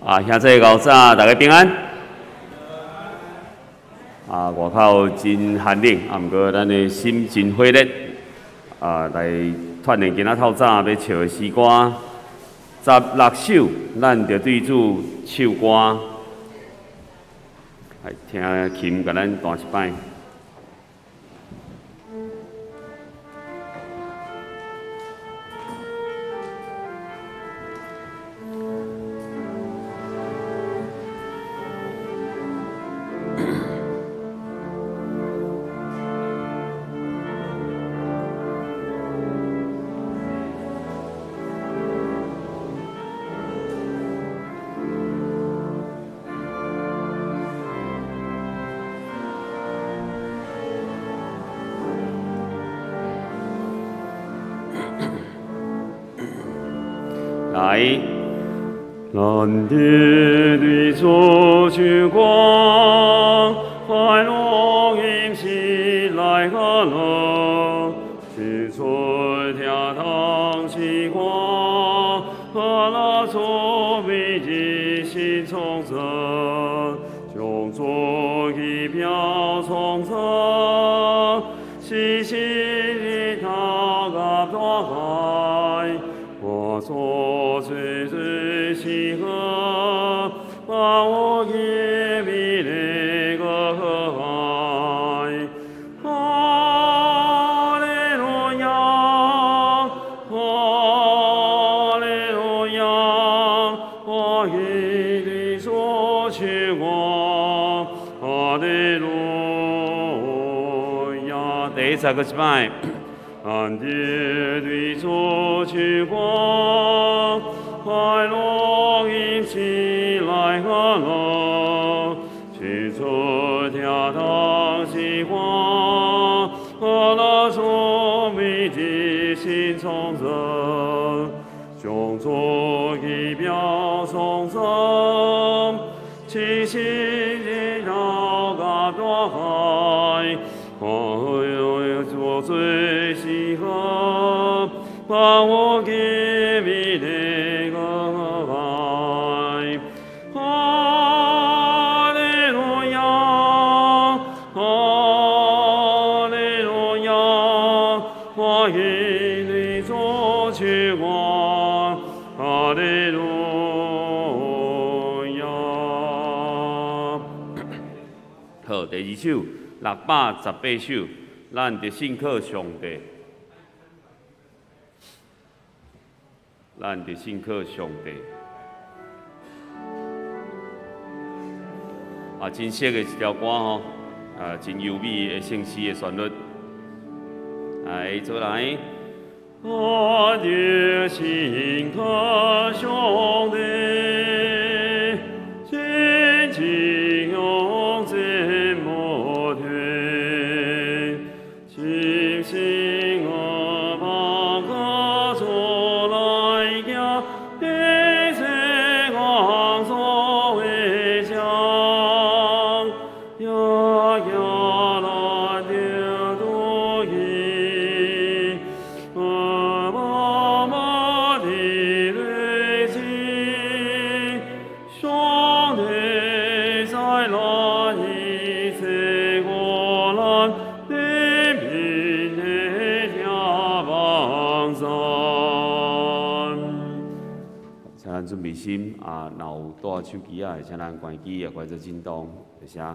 啊，兄弟𠢕早，大家平安。啊，外口真寒冷，啊，毋過咱的心真火熱。啊，來鍛鍊今仔透早欲唱的詩歌16首，咱著對主唱歌。來聽琴共咱彈一擺。來，咱的對主唱歌，快樂音起來和樂，起出聽堂詩歌，和樂作為一心創造，將作一表創造，細心的禱告大海，我做最最喜樂，把我給美麗個愛。哈利路亞，哈利路亞，歡喜地做唱歌，哈利路亞。第一次閣一擺。咱的對主唱歌，快樂一起來和樂，起出聽堂詩歌，和樂作美的心創造，將作一表頌讚，齊心的禱告大海，我最喜樂，把我給美麗個愛。哈利路亞，哈利路亞，歡喜地做唱歌，哈利路亞。好，第二首618首。咱著信靠上帝，咱著信靠上帝。啊，真熟的一條歌吼，啊，真優美的聖詩的旋律。來，做來。我著信靠上帝，真情永戰無退。深信我把歌做來行，一切光做為將，呀呀咱著獨去，我默默的累積，上帝在咱一切過難。平的幫助。請咱準備心啊，若有帶手機仔，請咱關機也關做震動，多謝。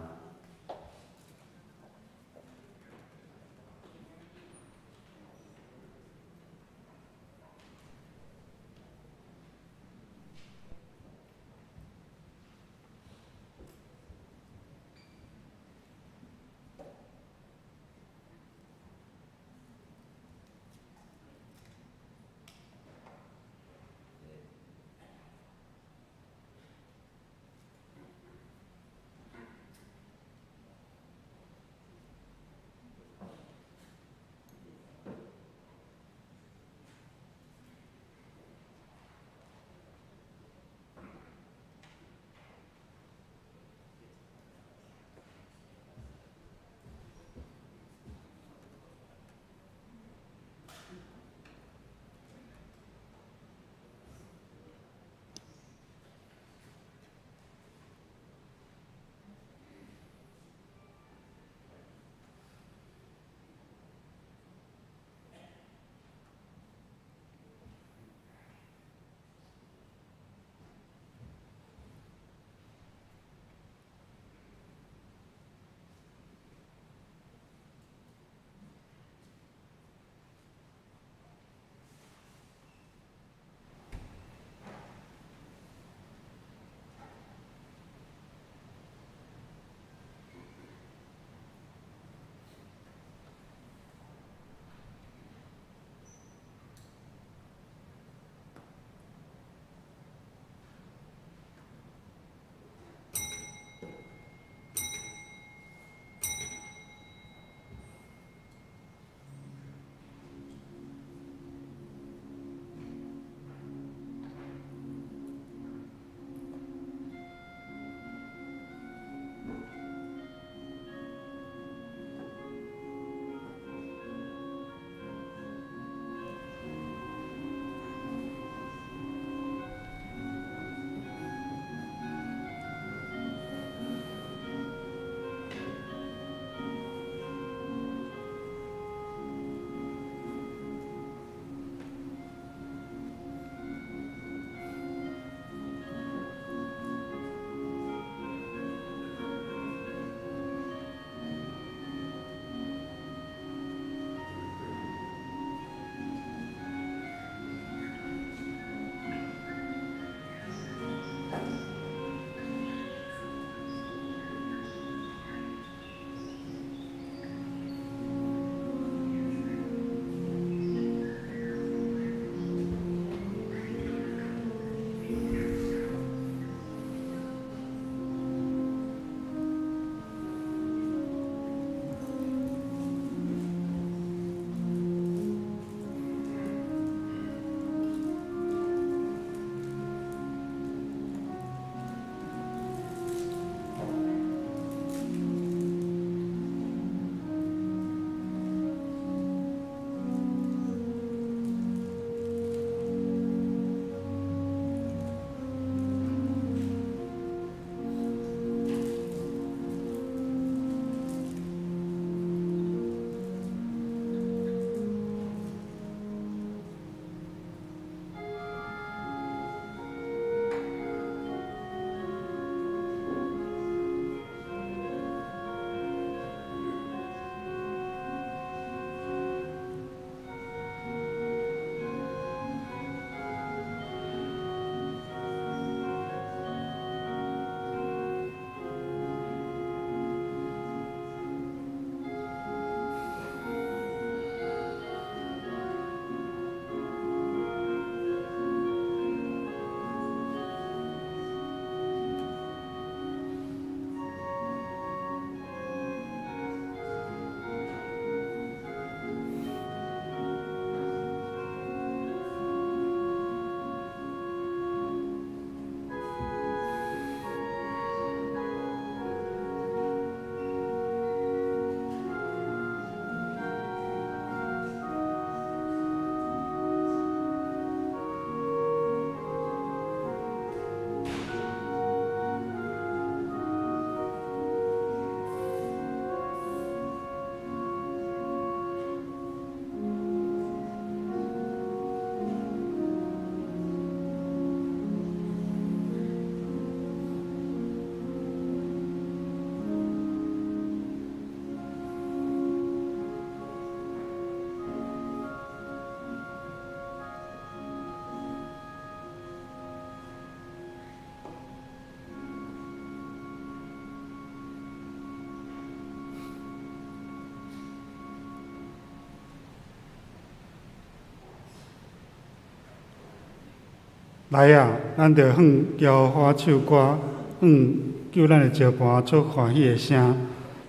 來啊，咱著向耶和華唱歌，向救咱的石磐出歡喜的聲。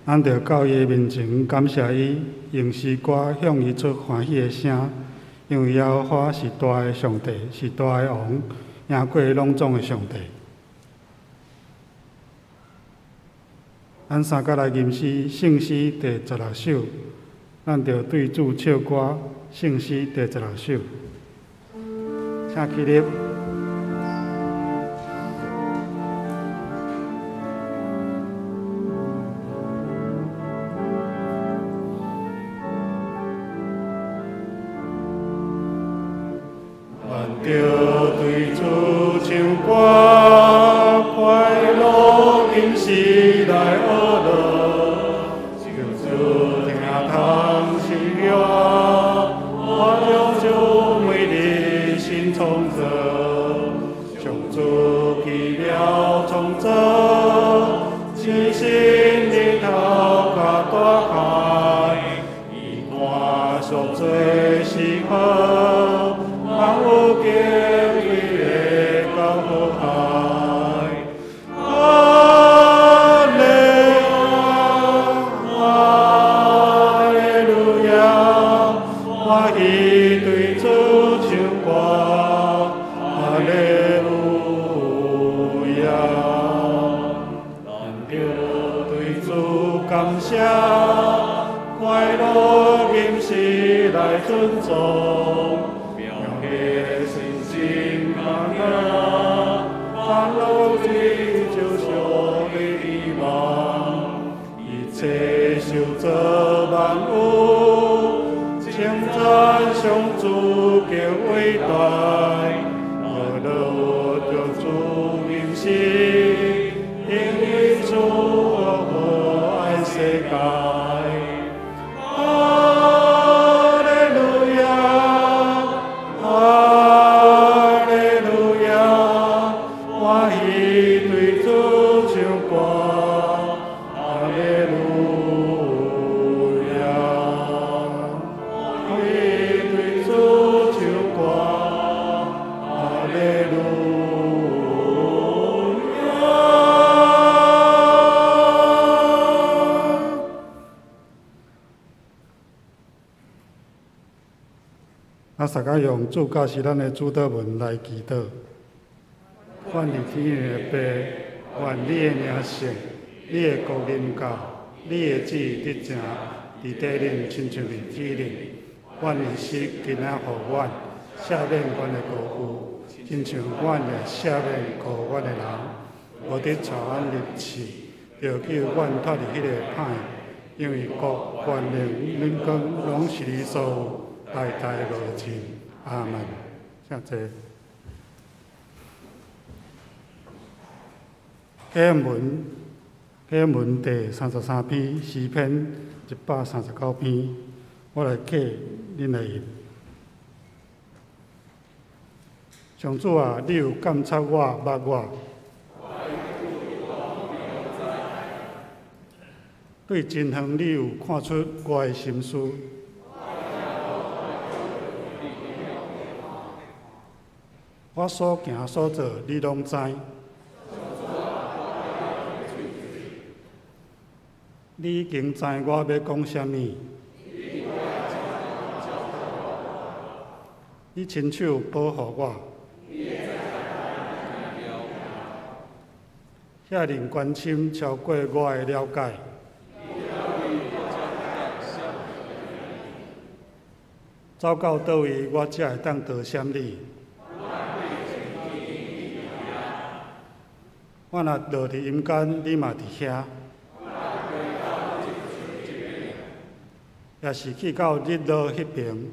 咱著到伊的面前感謝伊，用詩歌向伊出歡喜的聲。因為耶和華是大的上帝，是大的王，贏過攏總的上帝。咱三角來吟詩，聖詩第16首，咱著對主唱歌，聖詩第16首，請起立。咱著對主唱歌，快樂吟詩來學樂，求主聽通喜悅，我將主美麗心創造，上主奇妙創造，星星日頭佮大海，伊看上最適合。萬有敬畏的到河海，哈利哈利路亞，歡喜對主唱歌，哈利路亞。咱著對主感謝，快樂吟詩來尊頌。歡樂追求上帝的夢，一切受造萬物，稱讚上主極偉大，樂樂著主吟詩，因為主和愛世界。哈利路亞，哈利路亞。歡喜對主唱歌，哈利路亞！歡喜對主唱歌，哈利路亞！咱大家用主教示咱的主禱文來祈禱。願佇天的父，願你的名聖，你的國臨到，你的旨意得成，佇地頂親像佇天頂。阮的食今仔予阮，赦免阮的過犯，親像阮也赦免過阮的人。無得帶阮入試，著救阮脫離彼个歹。因為國、權能、榮光，攏是你所有，代代無盡。阿門。請坐。經文，經文第33篇，詩篇139篇，我來記恁來吟。上主啊，你有監察我，捌我。對真遠，你有看出我的心思。我所行所做，你攏知。你已經知我欲講啥物。你親手保護我。遐爾關深，超過我的了解。走到佗位，我才會當多謝你。我若落佇陰間，你嘛佇遐。也是去到日落彼爿，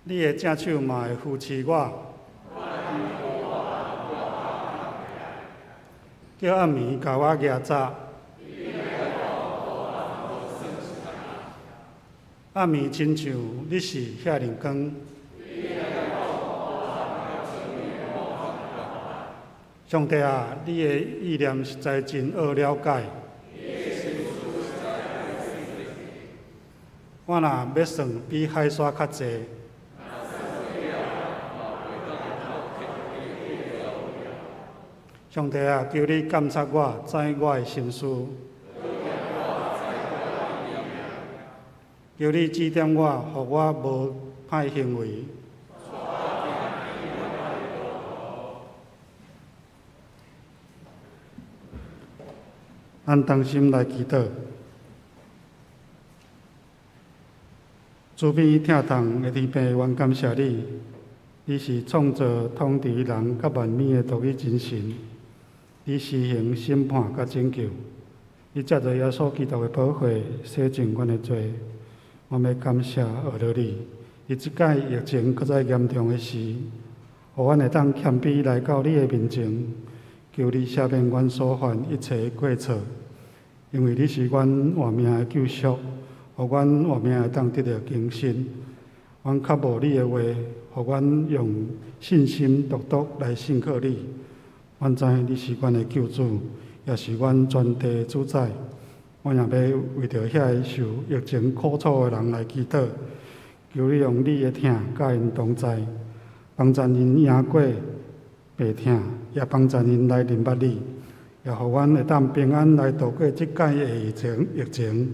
你的正手嘛會扶持我，叫暗暝共我夯紮。暗暝親像日時遐爾光。上帝啊，你的意念實在真奧了解。我若欲算比海沙較濟。上帝啊，求你監察我，知我的心思。求你指點我，予我無歹行為。咱同心來祈禱。慈悲疼痛的天父，阮感謝你，你是創造統治人佮萬物的獨一真神，你施行審判佮拯救，你藉著耶穌基督的寶血洗淨阮的罪。我欲感謝阿羅你，佇這擺疫情閣再嚴重的時，予阮會當謙卑來到你的面前，求你赦免阮所犯一切的過錯，因為你是阮活命的救贖，予阮活命會當得著更新。阮渴慕你的話，予阮用信心獨獨來信靠你。阮知你是阮的救主，也是阮全地的主宰。阮也欲為著遐个受疫情苦楚的人來祈禱，求你用你的疼佮𪜶同在，幫助𪜶贏過病痛，也幫助𪜶來認捌你，也予阮會當平安來度過這擺的疫情。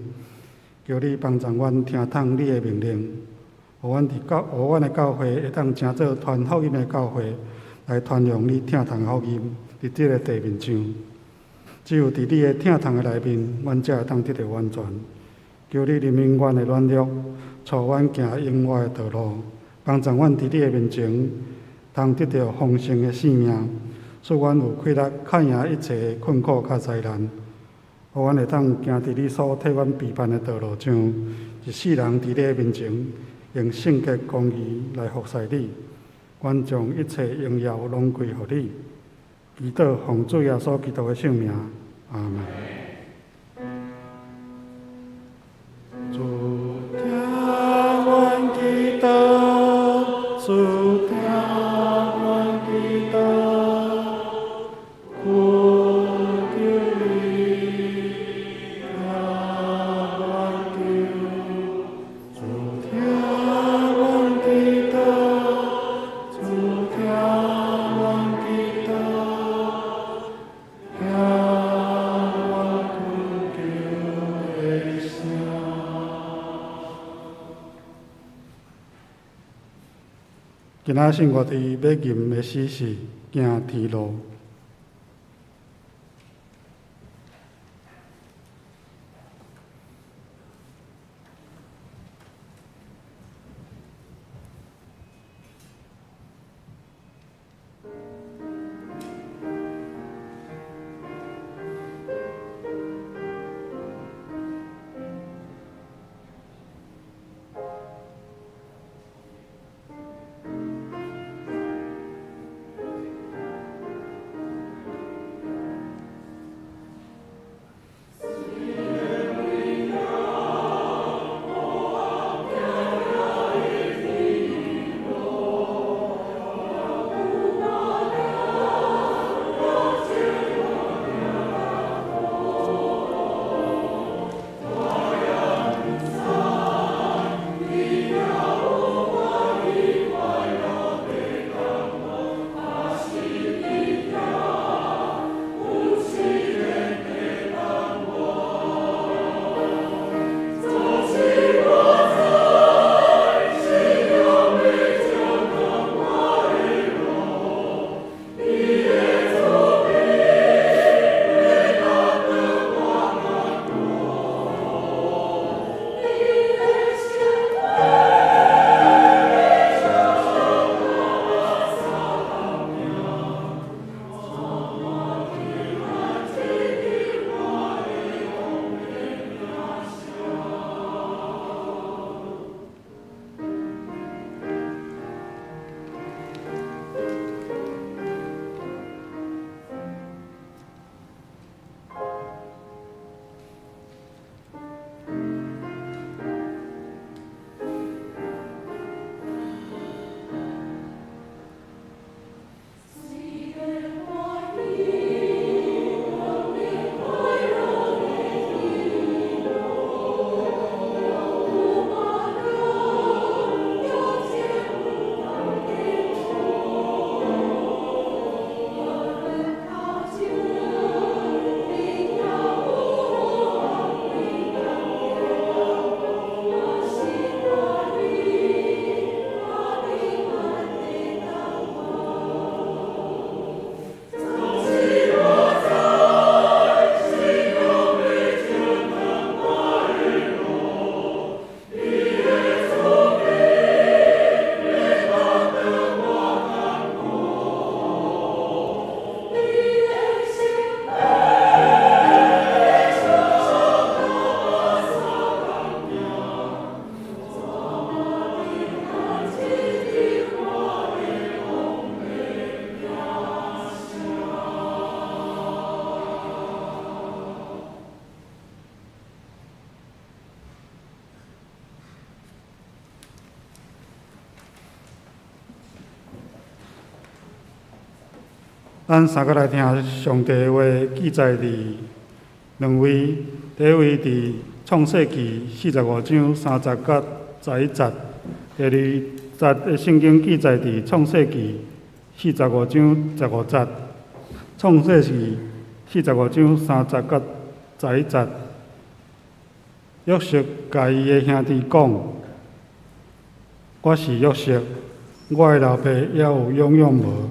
求你幫助阮聽從你的命令，予阮的教會會當成做傳福音的教會，來傳揚你疼痛的福音，佇這个地面上。只有佇你的疼痛的內面，阮才會當得著完全。求你憐憫阮的軟弱，帶阮行永活的道路，幫助阮佇你的面前，通得著豐盛的生命，使阮有氣力抗贏一切的困苦佮災難，予阮會當行佇你所替阮備辦的道路上，一世人佇你的面前，用聖潔公義來服侍你。阮將一切榮耀攏歸予你。祈禱奉主耶穌基督的聖名，阿門。主聽阮祈禱，主聽阮祈禱，懇求你聽阮求。主聽阮祈禱，主聽阮祈禱，聽阮懇求的聲。今仔聖樂隊欲吟的詩是《行天路》。咱三個來聽上帝話，記載佇兩位，第一位佇創世記45章30佮11節，第二節的聖經記載佇創世記45章15節。創世記45章30佮11節，約瑟共伊的兄弟講：我是約瑟，我的老爸猶有勇勇無？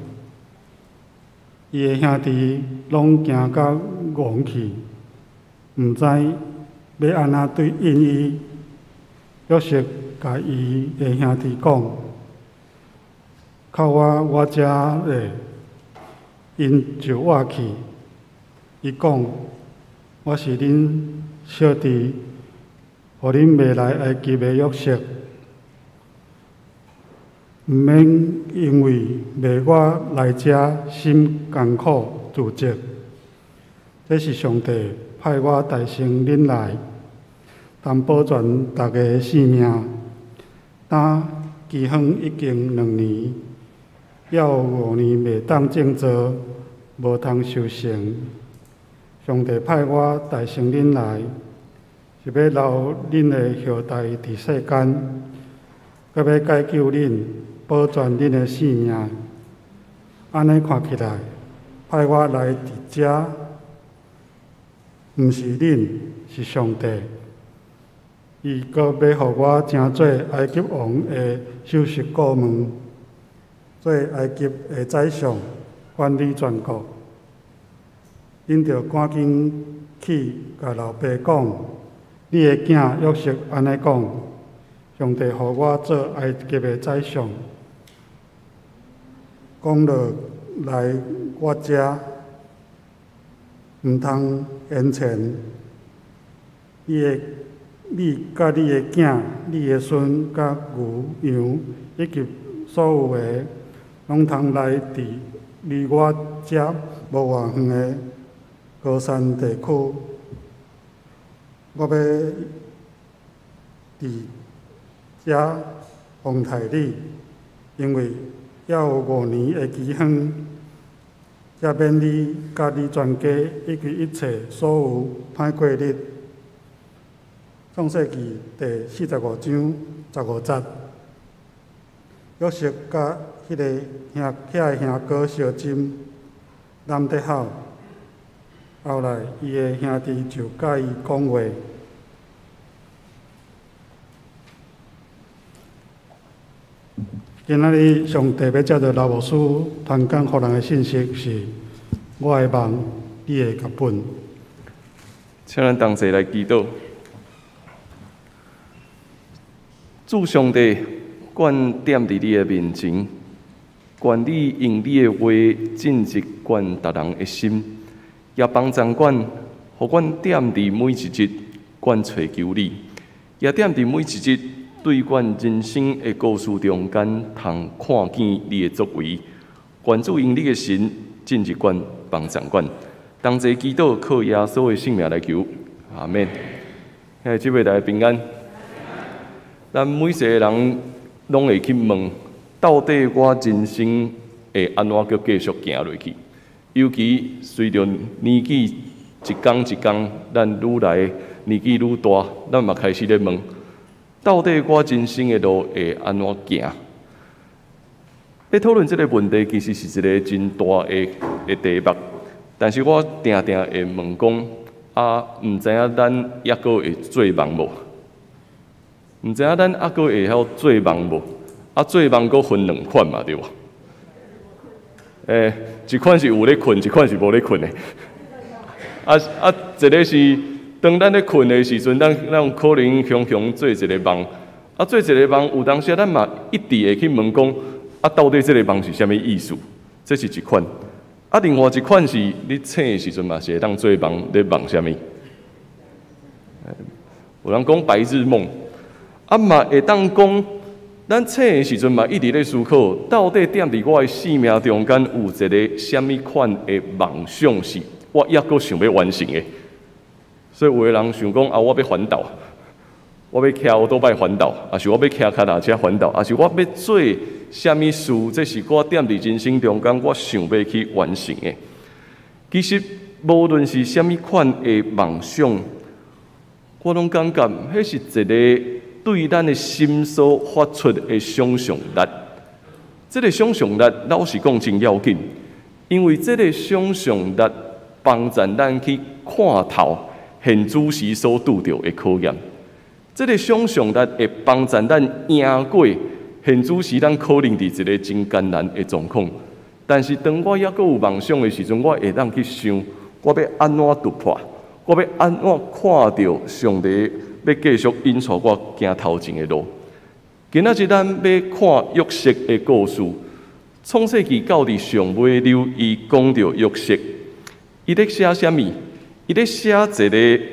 伊的兄弟攏驚甲戇去，毋知欲按怎對應伊。約瑟共伊的兄弟講：較我倚遮咧，𪜶就倚去。伊講：我是恁小弟，予恁賣來埃及的約瑟。毋免因為賣我來遮心艱苦自責。這是上帝派我代先恁來，通保全逐家的性命。當饑荒已經2年，猶有5年袂當種作，無通收成。上帝派我代先恁來，是欲留恁的後代佇世間，閣欲解救恁，保全恁的性命。按呢看起來，派我來佇遮，毋是恁，是上帝。伊閣欲予我成做埃及王的首席顧問，做埃及的宰相，管理全國。恁著趕緊去共老爸講，你的囝約瑟按呢講：上帝予我做埃及的宰相，講落來我遮，毋通延遲。你佮你的囝、你的孫佮牛羊以及所有的，攏通來佇離我遮無偌遠的歌珊地區。我欲佇遮奉待你，因為猶有五年的饑荒，才免你佮你全家以及一切所有歹過日。創世記第45章15節，約瑟佮彼个兄遐个兄哥相斟，攬得好。後來，伊的兄弟就佮伊講話。今仔日上帝欲藉著老牧師傳講予人的信息是：我的夢，你的劇本。請咱同齊來祈禱。主上帝，阮踮佇你的面前，願你用你的話進入阮逐人的心，也幫助阮，予阮踮佇每一日，阮揣求你，也踮佇每一日對阮人生的故事中間，通看見你的作為。願主用你的神進入阮，幫助阮，同齊祈禱，靠耶穌的聖名來求，阿們。兄弟姊妹大家平安。咱每一個人攏會去問，到底我人生會按怎閣繼續行落去？尤其隨著年紀一工一工，咱愈來年紀愈大，咱嘛開始咧問，到底我人生的路會按怎行？欲討論這個問題，其實是一個真大的題目。但是我定定會問講，啊，毋知影咱猶閣會做夢無？毋知影咱猶閣會曉做夢無？啊，做夢閣分兩款嘛，對無？一款是有咧睏，一款是無咧睏的。啊，一个是當咱咧睏的時陣，咱可能雄雄做一个夢。啊，做一个夢，有當時咱嘛一直會去問講，啊，到底這个夢是啥物意思？這是一款。啊，另外一款是你醒的時陣嘛是會當做夢，咧夢啥物？有人講白日夢。啊嘛會當講，咱醒的時陣嘛一直咧思考，到底踮佇我的生命中間有一个啥物款的夢想是我猶閣想欲完成的。所以有的人想講啊，我欲環島，我欲騎歐多拜環島，抑是我欲騎跤踏車環島，抑是我欲做啥物事？這是我踮佇人生中間，我想欲去完成的。其實，無論是啥物款的夢想，我攏感覺，彼是一個對咱的心所發出的想像力。這個想像力，老實講真要緊，因為這個想像力幫助咱去看透現此時所拄著的考驗。這個想像力會幫助咱贏過現此時咱可能佇一個真艱難的狀況。但是當我猶閣有夢想的時陣，我會當去想，我欲按怎突破，我欲按怎看著上帝欲繼續引帶我行頭前的路。今仔日咱欲看約瑟的故事，創世記到佇上尾了，伊講著約瑟，伊咧寫啥物？伊咧寫一個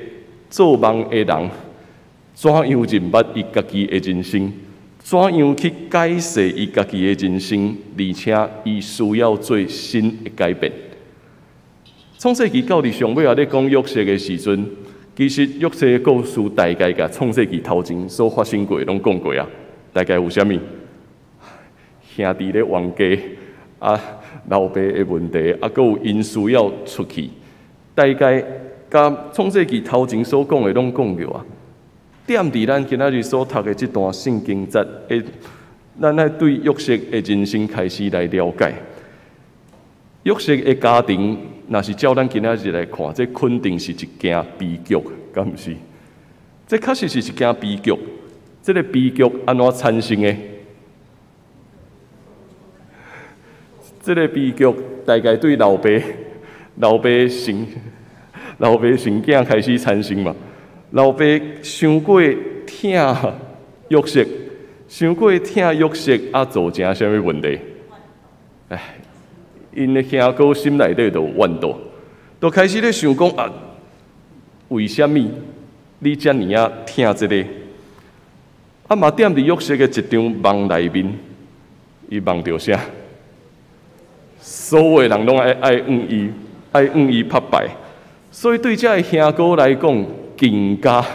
做夢的人，怎樣認捌伊家己的人生，怎樣去解釋伊家己的人生，而且伊需要做新的改變。創世記到佇上尾仔咧講約瑟的時陣，其實約瑟的故事大概共創世記頭前所發生過的攏講過啊。大概有啥物？兄弟咧冤家，啊，老爸的問題，啊，閣有𪜶需要出去，大概佮創世記頭前所講的攏講著啊。踮佇咱今仔日所讀的這段聖經節，會咱愛對約瑟的人生開始來了解。約瑟的家庭，若是照咱今仔日來看，這肯定是一件悲劇，敢毋是？這確實是一件悲劇。這個悲劇按怎產生的？這個悲劇大概對老爸、老爸生、老爸生囝開始產生嘛。老爸傷過疼約瑟，傷過疼約瑟啊，造成啥物問題？唉，𪜶的兄哥心內底就有怨妒，就開始咧想講啊，為啥物你遮爾仔疼這個？啊嘛，踮佇約瑟的一場夢內面，伊夢著啥？所有的人攏愛愛向伊，愛向伊拍拜，所以對這个兄哥來講，更加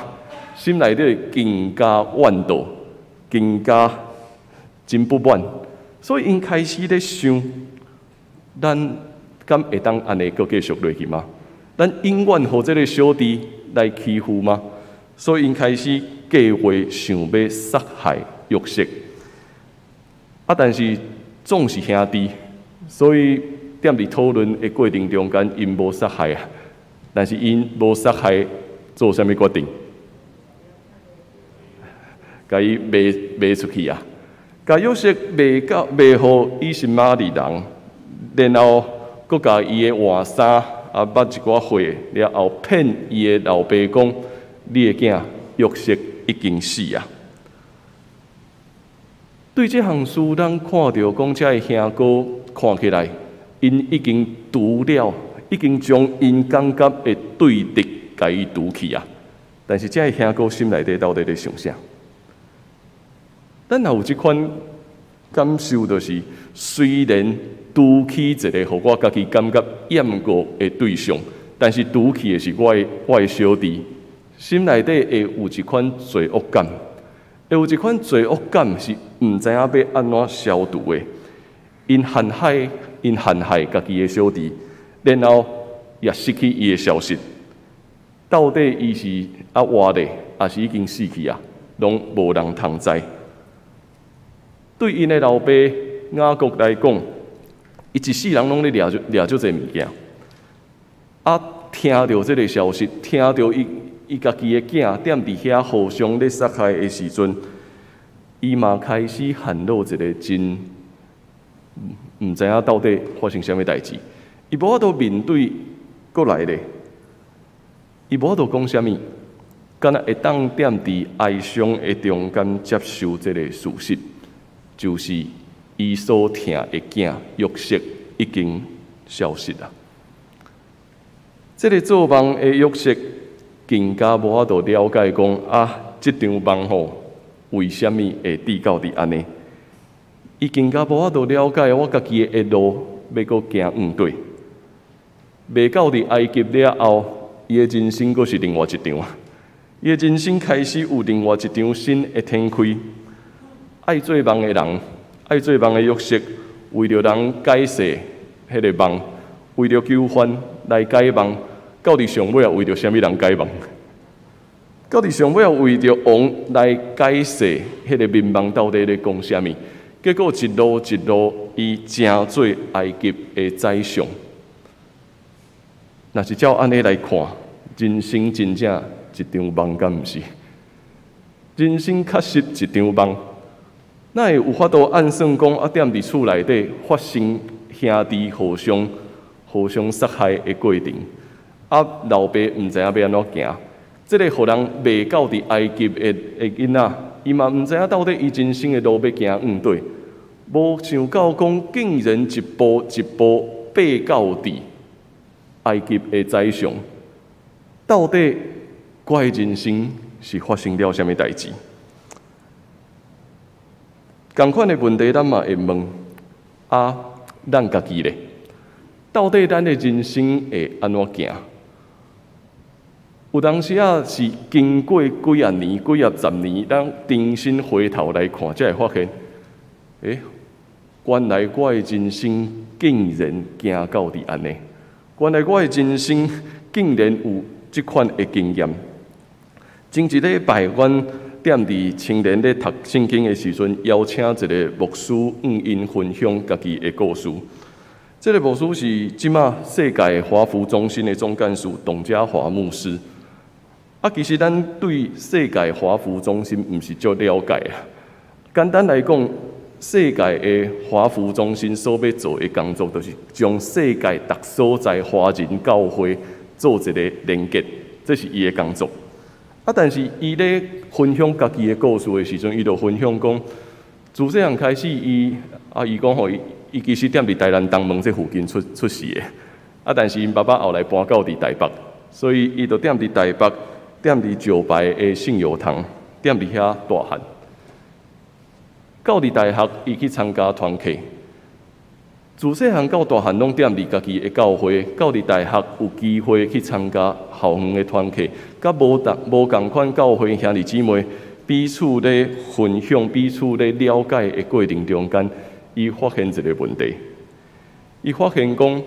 心內底更加怨妒，更加真不滿，所以𪜶開始咧想，咱敢會當按呢閣繼續落去嗎？咱永遠予這个小弟來欺負嗎？所以𪜶開始計劃想欲殺害約瑟。啊，但是總是兄弟，所以踮佇討論的過程中間，𪜶無殺害啊。但是𪜶無殺害，做啥物決定？共伊賣賣出去啊！共約瑟賣到賣予以實瑪利人，然後閣共伊的換衫啊，抹一寡血了後，騙伊的老爸講：你的囝約瑟已經死啊！對這項事，咱看著講，這个兄哥看起來，𪜶已經除了，已經將𪜶感覺的對敵共伊除去啊！但是這个兄哥心內底到底咧想啥？咱若有這款感受，就是雖然除去一個予我家己感覺厭惡的對象，但是除去的是我的小弟，心內底會有一款罪惡感，會有一款罪惡感是毋知影欲按怎消除的。𪜶陷害，𪜶陷害家己的小弟，然後也失去伊的消息。到底伊是猶活咧，抑是已經死去啊？攏無人通知。對𪜶的老爸雅各來講，伊一世人攏咧掠掠足濟物件。啊，聽著這个消息，聽著伊伊家己的囝踮佇遐互相咧殺害的時陣，伊嘛開始陷入一個真毋知影到底發生啥物代誌。伊無法度面對過來咧，伊無法度講啥物，敢若會當踮佇哀傷的中間接受這個事實，就是伊所疼的囝約瑟已經消失啊。這個做夢的約瑟更加無法度了解講啊，這場夢吼為啥物會致到佇按呢？伊更加無法度了解我家己的路欲閣行向佗。賣到佇埃及了後，伊的人生閣是另外一場啊！伊的人生開始有另外一場新的展開。愛做夢的人，愛做夢的約瑟，為著人解釋彼個夢，為著求番來解夢，到底上尾為著啥物人解夢？到底上尾為著王來解釋彼個眠夢到底咧講啥物？結果一路一路，伊成做埃及的宰相。若是照按呢來看，人生真正一場夢，敢毋是？人生確實一場夢。哪會有法度按算講啊？踮佇厝內底發生兄弟互相殺害的過程，啊，老爸毋知影欲按怎行，這个予人賣到佇埃及的囡仔，伊嘛毋知影到底伊人生的路欲行向佗，無想到講竟然一步一步爬到佇埃及的宰相，到底我的人生是發生了啥物代誌？仝款的問題，咱嘛會問啊，咱家己咧，到底咱的人生會按怎行？有當時仔是經過幾仔年、幾仔十年，咱重新回頭來看，才會發現，原來我的人生竟然行到佇按呢，原來我的人生竟然有這款的經驗。前一禮拜，阮踮佇青年咧讀聖經的時陣，邀請一个牧師向𪜶分享家己的故事。這个牧師是這馬世界華福中心的總幹事董家驊牧師。啊，其實咱對世界華福中心毋是足了解啊。簡單來講，世界的華福中心所欲做的工作，就是將世界逐所在華人教會做一个連結，這是伊的工作。啊，但是伊咧分享家己的故事的時陣，伊就分享講，自細漢開始，伊啊，伊講吼，伊其實踮佇台南東門這附近出世的，啊，但是𪜶爸爸後來搬到佇台北，所以伊就踮佇台北，踮佇石牌的聖友堂，踮佇遐大漢。到佇大學，伊去參加團契。自細漢到大漢，攏踮佇家己的教會。到佇大學有機會去參加校園的團契，佮無仝款教會兄弟姊妹彼此咧分享、彼此咧了解的過程中間，伊發現一个問題。伊發現講，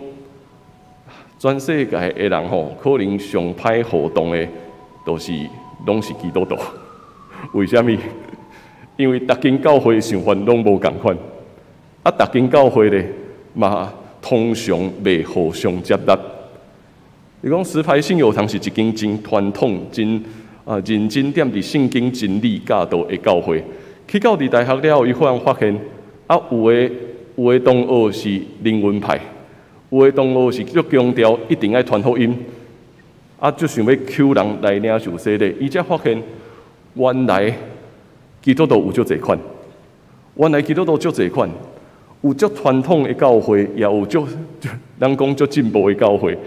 全世界的人吼，可能上歹互動的，都是攏是基督徒。為啥物？因為逐間教會想法攏無仝款，啊，逐間教會咧嘛通常袂互相接納。伊講石牌信友堂是一間真傳統、真認真踮佇聖經真理教導的教會。去到佇大學了後，伊忽然發現，啊，有的同學是靈恩派，有的同學是足強調一定愛傳福音，啊，足想欲求人來領受洗禮。伊才發現，原來基督徒有足濟款，原來基督徒足濟款，有足傳統的教會，也有足人講足進步的教會，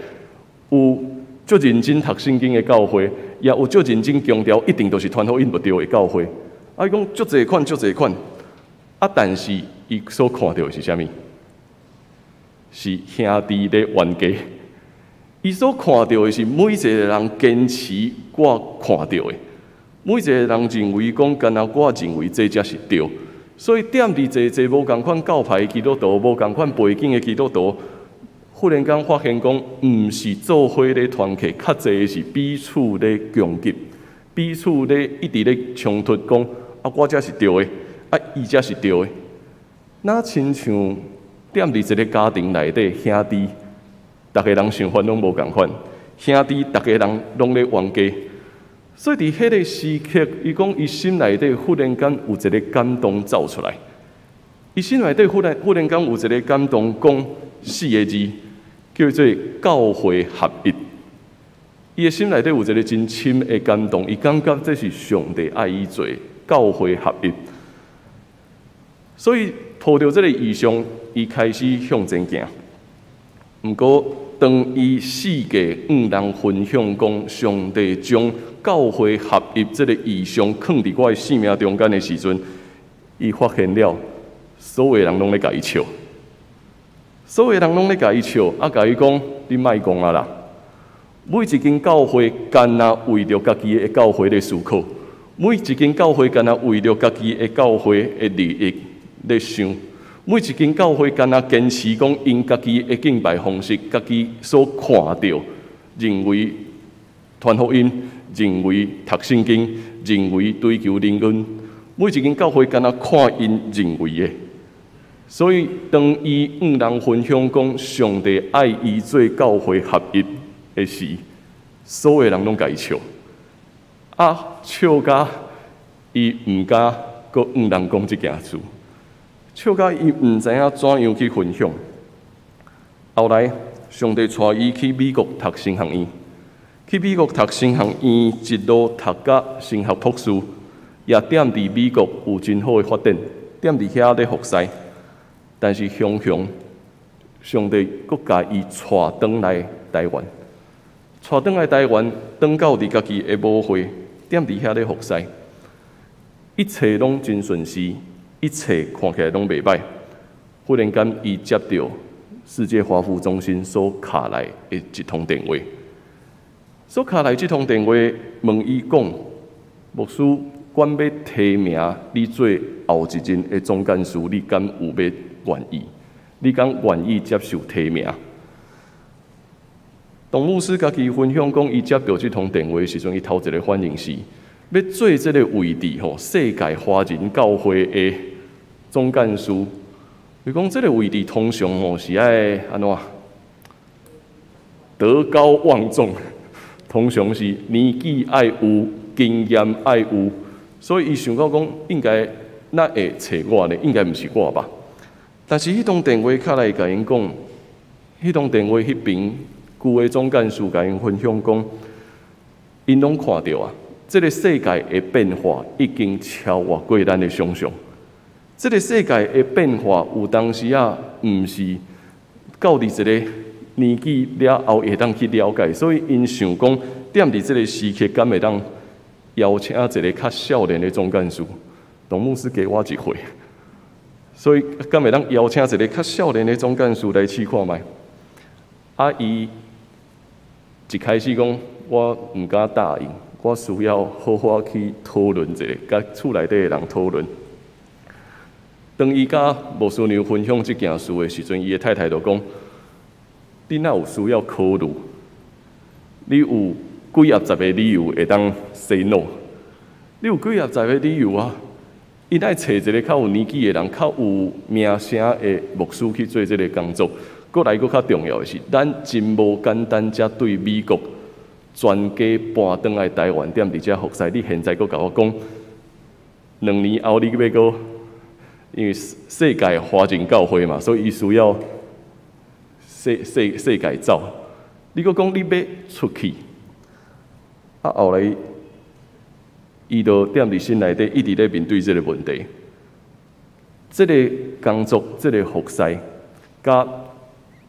有足認真讀聖經的教會，也有足認真強調一定都是傳福音無對的教會。啊，伊講足濟款，足濟款，啊，但是伊所看著的是啥物？是兄弟咧冤家。伊所看著的是每一个人堅持我看著的，每一个人認為講，敢若我認為這才是對。所以踮佇濟濟無仝款教派基督徒、無仝款背景的基督徒，忽然間發現講，毋是做伙咧團契，較濟是彼此咧攻擊，彼此咧一直咧衝突，講啊，我才是對的，啊，伊才是對的。若親像踮佇一个家庭內底，兄弟，逐个人想法攏無仝款，兄弟逐个人攏咧冤家。所以佇彼个時刻，伊講伊心內底忽然間有一个感動走出來。伊心內底忽然間有一个感動，講四个字，叫做教會合一。伊的心內底有一个真深的感動，伊感覺這是上帝愛伊做教會合一。所以抱著這个異象，伊開始向前行。毋過，當伊四界向人分享講上帝將教會合一這个異象囥佇我的生命中間的時陣，伊發現了所有人攏咧共伊笑，所有人攏咧共伊笑，啊，共伊講你莫講啊啦。每一間教會干焦為著家己的教會咧思考，每一間教會干焦為著家己的教會的利益咧想，每一間教會干焦堅持講𪜶家己的敬拜方式，家己所看著認為傳福音，認為讀聖經，認為追求靈恩，每一間教會干焦看𪜶認為的。所以，當伊向人分享講上帝愛伊做教會合一的時，所有人攏共伊笑，啊，笑甲伊毋敢閣向人講這件事，笑甲伊毋知影怎樣去分享。後來，上帝帶伊去美國讀神學院，去美國讀神學院，一路讀甲神學博士，也踮佇美國有真好的發展，踮佇遐咧服侍。但是，雄雄上帝閣共伊帶轉來台灣，帶轉來台灣，轉到佇家己的母會，踮佇遐咧服侍，一切攏真順遂，一切看起來攏袂䆀。忽然間，伊接著世界華福中心所敲來的一通電話，所敲來這通電話，問伊講：牧師，阮欲提名你做後一任的總幹事，你敢有欲願意？你敢願意接受提名？董牧師家己分享講，伊接著這通電話的時陣，伊頭一個反應是，欲做這个位置吼，世界華人教會的總幹事。伊講這个位置通常吼是愛按怎？德高望重，通常是年紀愛有，經驗愛有，所以伊想到講，應該哪會揣我呢？應該毋是我吧？但是彼通電話敲來共𪜶講，彼通電話彼爿舊的總幹事共𪜶分享講，𪜶攏看著啊，這个世界的變化已經超越過咱的想象。這个世界的變化有當時仔，毋是到佇一个年紀了後會當去了解，所以𪜶想講，踮佇這个時刻，敢會當邀請一个較少年的總幹事？董牧師加我一歲。所以，敢會當邀請一个較少年的總幹事來試看覓？啊，伊一開始講，我毋敢答應，我需要好好去討論一下，佮厝內底的人討論。當伊佮牧師娘分享這件事的時陣，伊的太太就講：你哪有需要考慮？你有幾仔十个理由會當 say no？你有幾仔十个理由啊？𪜶愛揣一个較有年紀的人，較有名聲的牧師去做這个工作。閣來閣較重要的是，咱真無簡單，才對美國全家搬轉來台灣，踮佇遮服侍。你現在閣共我講，2年後你欲閣，因為世界華人教會嘛，所以伊需要世界走。你閣講你欲出去，啊後來，伊就踮佇心內底一直咧面對這个問題。這个工作，這个服侍，佮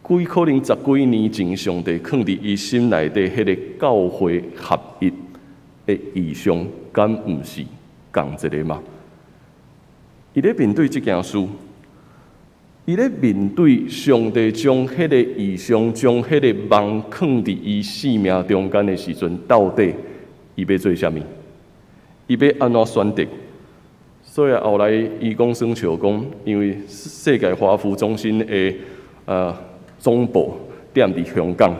幾可能十幾年前上帝囥佇伊心內底彼个教會合一的異象，敢毋是仝一个嗎？伊咧面對這件事，伊咧面對上帝將彼个異象、將彼個夢囥佇伊生命中間的時陣，到底伊欲做啥物？伊欲按怎選擇？所以後來伊講耍笑講，因為世界華福中心的總部踮佇香港，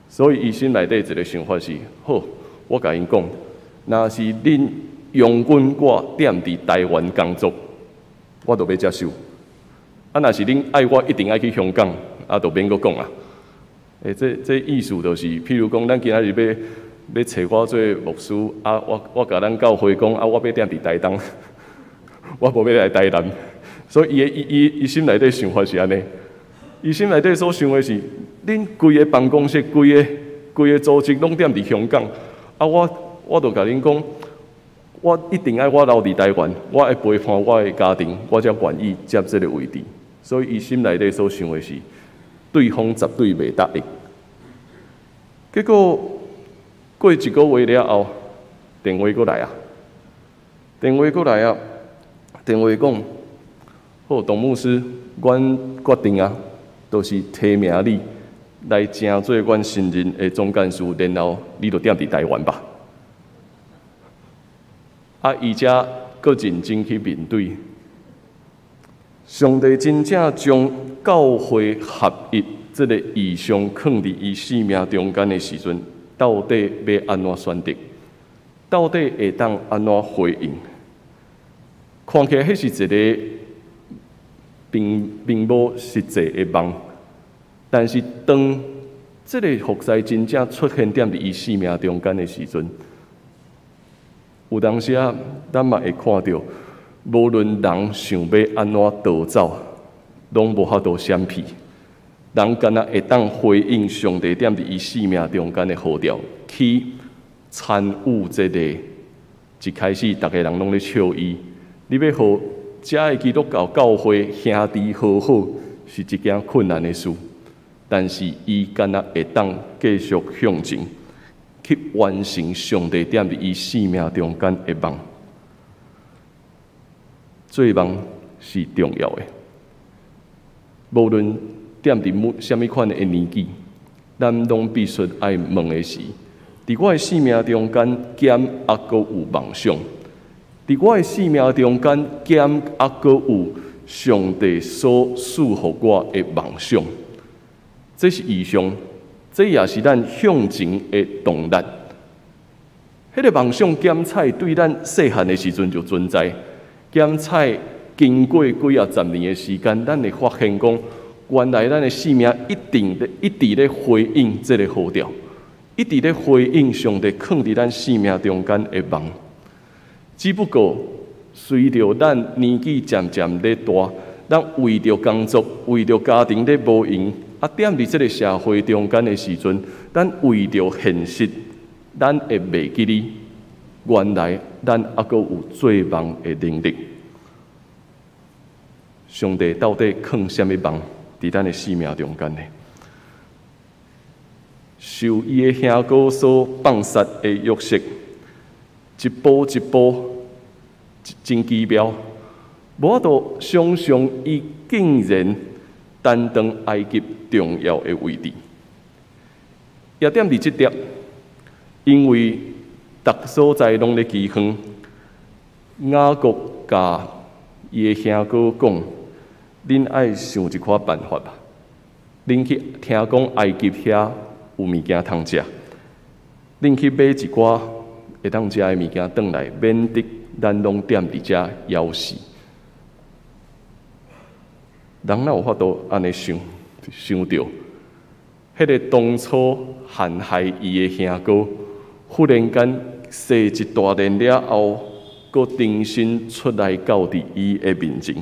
所以伊心內底一个想法是：好，我共𪜶講，若是恁容許我踮佇台灣工作，我就欲接受。啊，若是恁愛我一定愛去香港，啊，就免閣講啊。欸，這意思就是，譬如講，咱今仔日欲揣我做牧師，啊，我共咱教會講，啊，我欲踮佇台東，我無欲來台南，所以伊的伊伊伊心內底想法是按呢，伊心內底所想的是，恁規个辦公室、規個組織攏踮佇香港，啊，我就共恁講，我一定愛我留佇台灣，我愛陪伴我的家庭，我才願意接這个位置。所以伊心內底所想的是，對方絕對袂答應。結果過一个月了後，電話閣來啊，電話閣來啊，電話講，好，董牧師，阮決定啊，就是提名你來成做阮新任的總幹事，然後你就踮佇台灣吧。啊，伊才閣認真去面對。上帝真正將教會合一這个異象囥佇伊生命中間的時陣，到底欲按怎選擇？到底會當按怎回應？看起來，彼是一个並無實際的夢，但是當這个服侍真正出現踮佇伊生命中間的時陣，有當時啊，咱嘛會看著，無論人想欲按怎逃走，攏無法度閃避。人敢若會當回應上帝踮佇伊生命中間的呼召，去參與這个。一開始，逐家人攏咧笑伊。你欲予遮的基督教教會兄弟和好，是一件困難的事。但是伊敢若會當繼續向前，去完成上帝踮佇伊生命中間的夢。做夢是重要的，無論踮佇啥物款的年紀，咱攏必須愛問的是：佇我的生命中間，敢猶閣有夢想？佇我的生命中間，敢猶閣有上帝所賜予我的夢想？這是異象，這也是咱向前的動力。彼个夢想減菜對咱細漢的時陣就存在，減菜經過幾仔十年的時間，咱會發現講，原來咱的生命一定咧一直咧回應這个呼召，一直咧回應上帝囥佇咱生命中間的夢。只不過隨著咱年紀漸漸咧大，咱為著工作、為著家庭咧無閒，啊，踮佇這个社會中間的時陣，咱為著現實，咱會袂記得，原來咱猶閣有做夢的能力。上帝到底囥啥物夢佇咱的生命中間呢？受伊的兄哥所放殺的約瑟，一步一步，真奇妙，無法度想象伊竟然擔當埃及重要的位置。也踮佇這點，因為逐所在攏咧饑荒，雅各共伊的兄哥講：恁愛想一寡辦法吧。恁去聽講埃及遐有物件通食，恁去買一寡會當食的物件轉來，免得咱攏踮佇遮枵死。人哪有法度按呢想？想著，彼个當初陷害伊的兄哥，忽然間生一大輪了後，閣重新出來到佇伊的面前，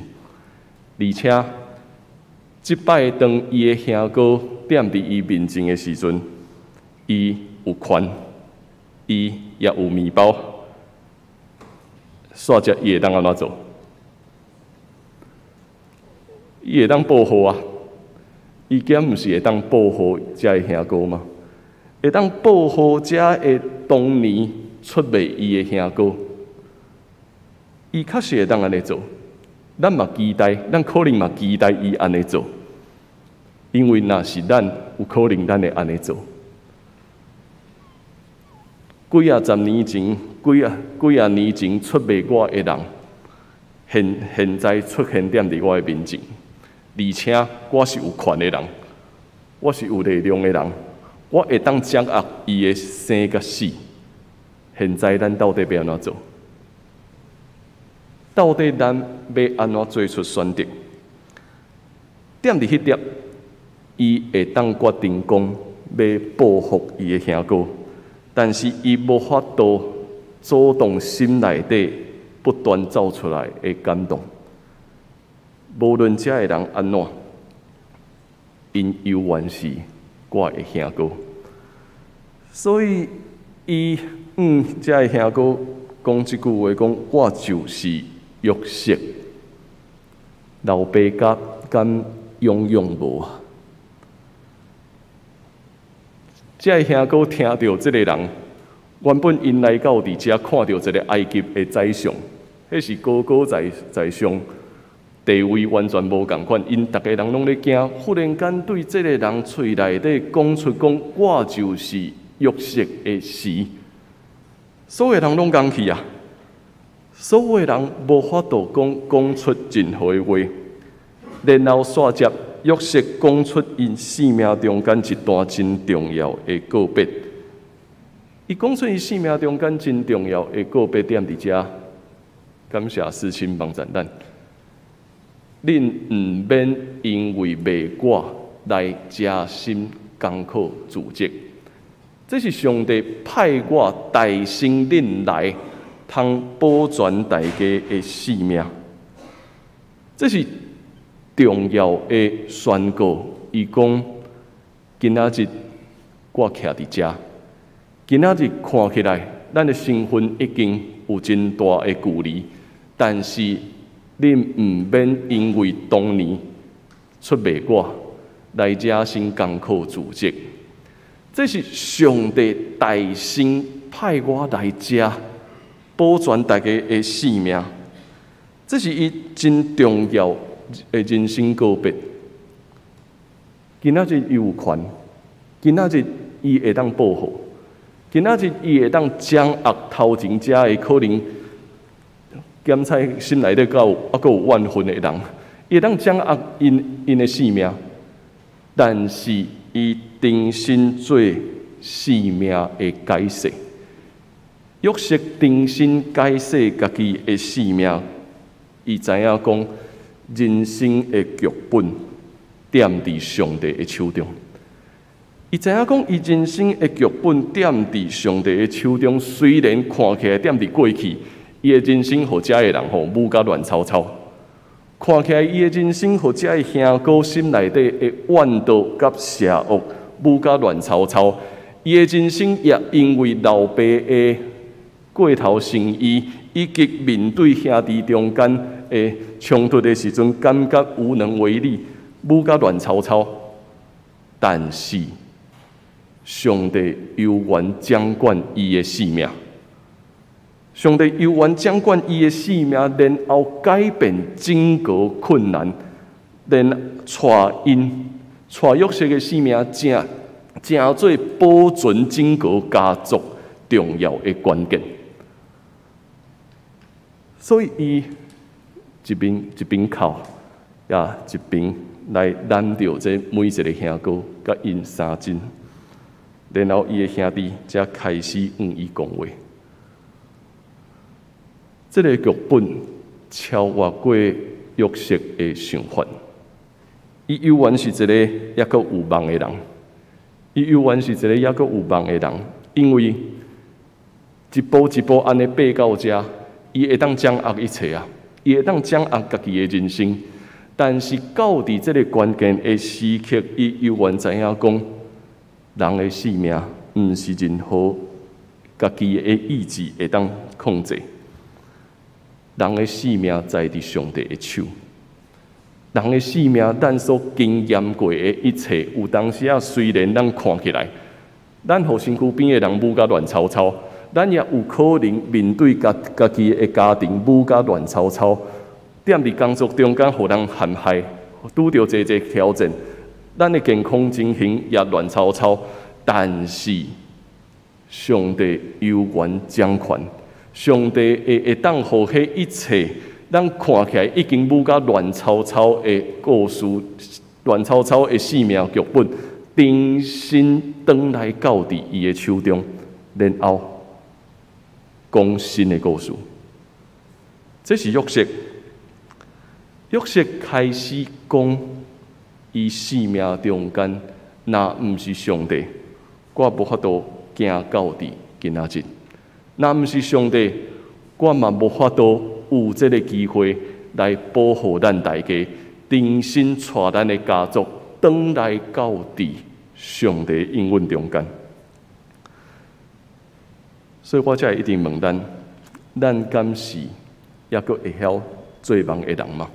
而且這擺當伊的兄哥踮佇伊面前的時陣，伊有權，伊也有麵包，煞才伊會當按怎做？伊會當報復啊！伊敢毋是會當報復遮的兄哥嗎？會當報復遮的當年出賣伊的兄哥，伊確實會當按呢做。咱嘛期待，咱可能嘛期待伊按呢做，因為若是咱，有可能咱會按呢做。幾仔十年前，幾仔年前出賣我的人，現在出現踮佇我的面前，而且我是有權的人，我是有力量的人，我會當掌握伊的生佮死。現在咱到底欲按怎做？到底咱欲按怎做出選擇？踮佇彼點，伊會當決定講欲報復伊的兄哥，但是伊無法度阻擋心內底不斷走出來的感動。無論遮的人按怎，𪜶猶原是我的兄哥。所以，伊向遮的兄哥講這句話，講我就是約瑟。老爸甲敢養養無啊？遮的兄哥聽著這个人，原本𪜶來到佇遮看著一个埃及的宰相，彼是高高在上，地位完全無仝款，𪜶逐家人攏咧驚。忽然間對這个人喙內底講出講，我就是約瑟的時，所有人攏講去啊！所有人無法度講講出任何的話，然後煞接約瑟講出𪜶生命中間一段真重要的告別。伊講出伊生命中間真重要的告別點佇遮，感謝思親幫贊咱。恁毋免因為賣我來加深艱苦自責，這是上帝派我代身恁來，通保全大家的性命。這是重要的宣告。伊講：今仔日我徛佇遮，今仔日看起來，咱的身份已經有真大的距離，但是恁毋免因為當年出賣我來惹心艱苦自責。這是上帝代身派我來遮保全大家的性命。這是伊真重要的人生告別。今仔日伊有權，今仔日伊會當報復，今仔日伊會當掌握頭前遮的可能。檢查心內底閣有猶閣有怨恨的人，伊會當掌握𪜶𪜶的性命，但是伊重新做性命的解釋。約瑟重新解釋家己的性命，伊知影講人生的劇本踮佇上帝的手中。伊知影講，伊人生的劇本踮佇上帝的手中，雖然看起來踮佇過去，伊的人生予遮的人吼舞甲亂糟糟，看起來伊的人生予遮的兄哥心內底的怨毒佮邪惡舞甲亂糟糟，伊的人生也因為老爸的過頭疼伊，以及面對兄弟中間的衝突的時陣，感覺無能為力，舞甲亂糟糟。但是上帝猶原掌管伊的性命。上帝猶原掌管伊的性命，然後改變整個困難，然後帶𪜶帶約瑟的性命，成成做保存整個家族重要的關鍵。所以，伊一邊一邊哭，也一邊來攬著這每一个兄哥，佮𪜶相親。然後，伊的兄弟才開始向伊講話。這个劇本超越過約瑟的想法。伊猶原是一个猶閣有夢的人，伊猶原是一个猶閣有夢的人，因為一步一步按呢爬到遮，伊會當掌握一切啊，伊會當掌握家己的人生。但是到佇這个關鍵的時刻，伊猶原知影講，人的性命毋是任何家己的意志會當控制。人的性命在佇上帝的手。人的性命，咱所經驗過的一切，有當時仔雖然咱看起來，咱予身軀邊的人舞甲亂糟糟，咱也有可能面對家家己的家庭舞甲亂糟糟，踮佇工作中間予人陷害，拄著濟濟挑戰，咱的健康情形也亂糟糟，但是上帝猶原掌權。上帝會會當予彼一切，咱看起來已經舞甲亂糟糟的故事，亂糟糟的生命劇本，重新轉來到佇伊的手中，然後講新的故事。這是約瑟。約瑟開始講，伊生命中間，若毋是上帝，我無法度行到佇今仔日。若毋是上帝，我嘛無法度有這个機會來保護咱大家，重新帶咱的家族轉來到佇上帝應允中間。所以我才會一直問咱：咱敢是猶閣會曉做夢的人嗎？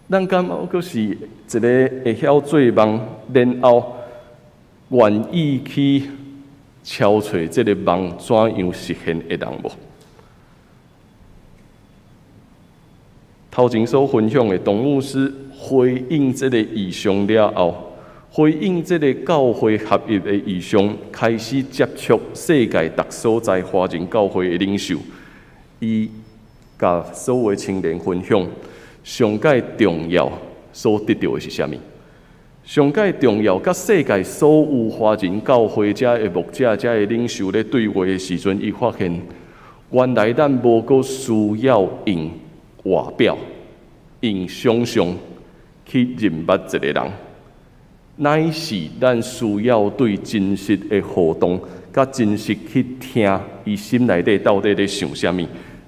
咱敢猶閣是一个會曉做夢，然後願意去敲揣這个夢怎樣實現的人無？頭前所分享的董牧師回應這個異象了後，回應這個教會合一的異象，開始接觸世界逐所在華人教會的領袖，伊共所有青年分享，上蓋重要所得著的是啥物？上蓋重要，佮世界所有華人教會遮的牧者、遮的領袖咧對話的時陣，伊發現原來咱無閣需要用外表、用想象去認捌一個人，乃是咱需要對真實的互動，佮真實去聽伊心內底到底咧想啥物，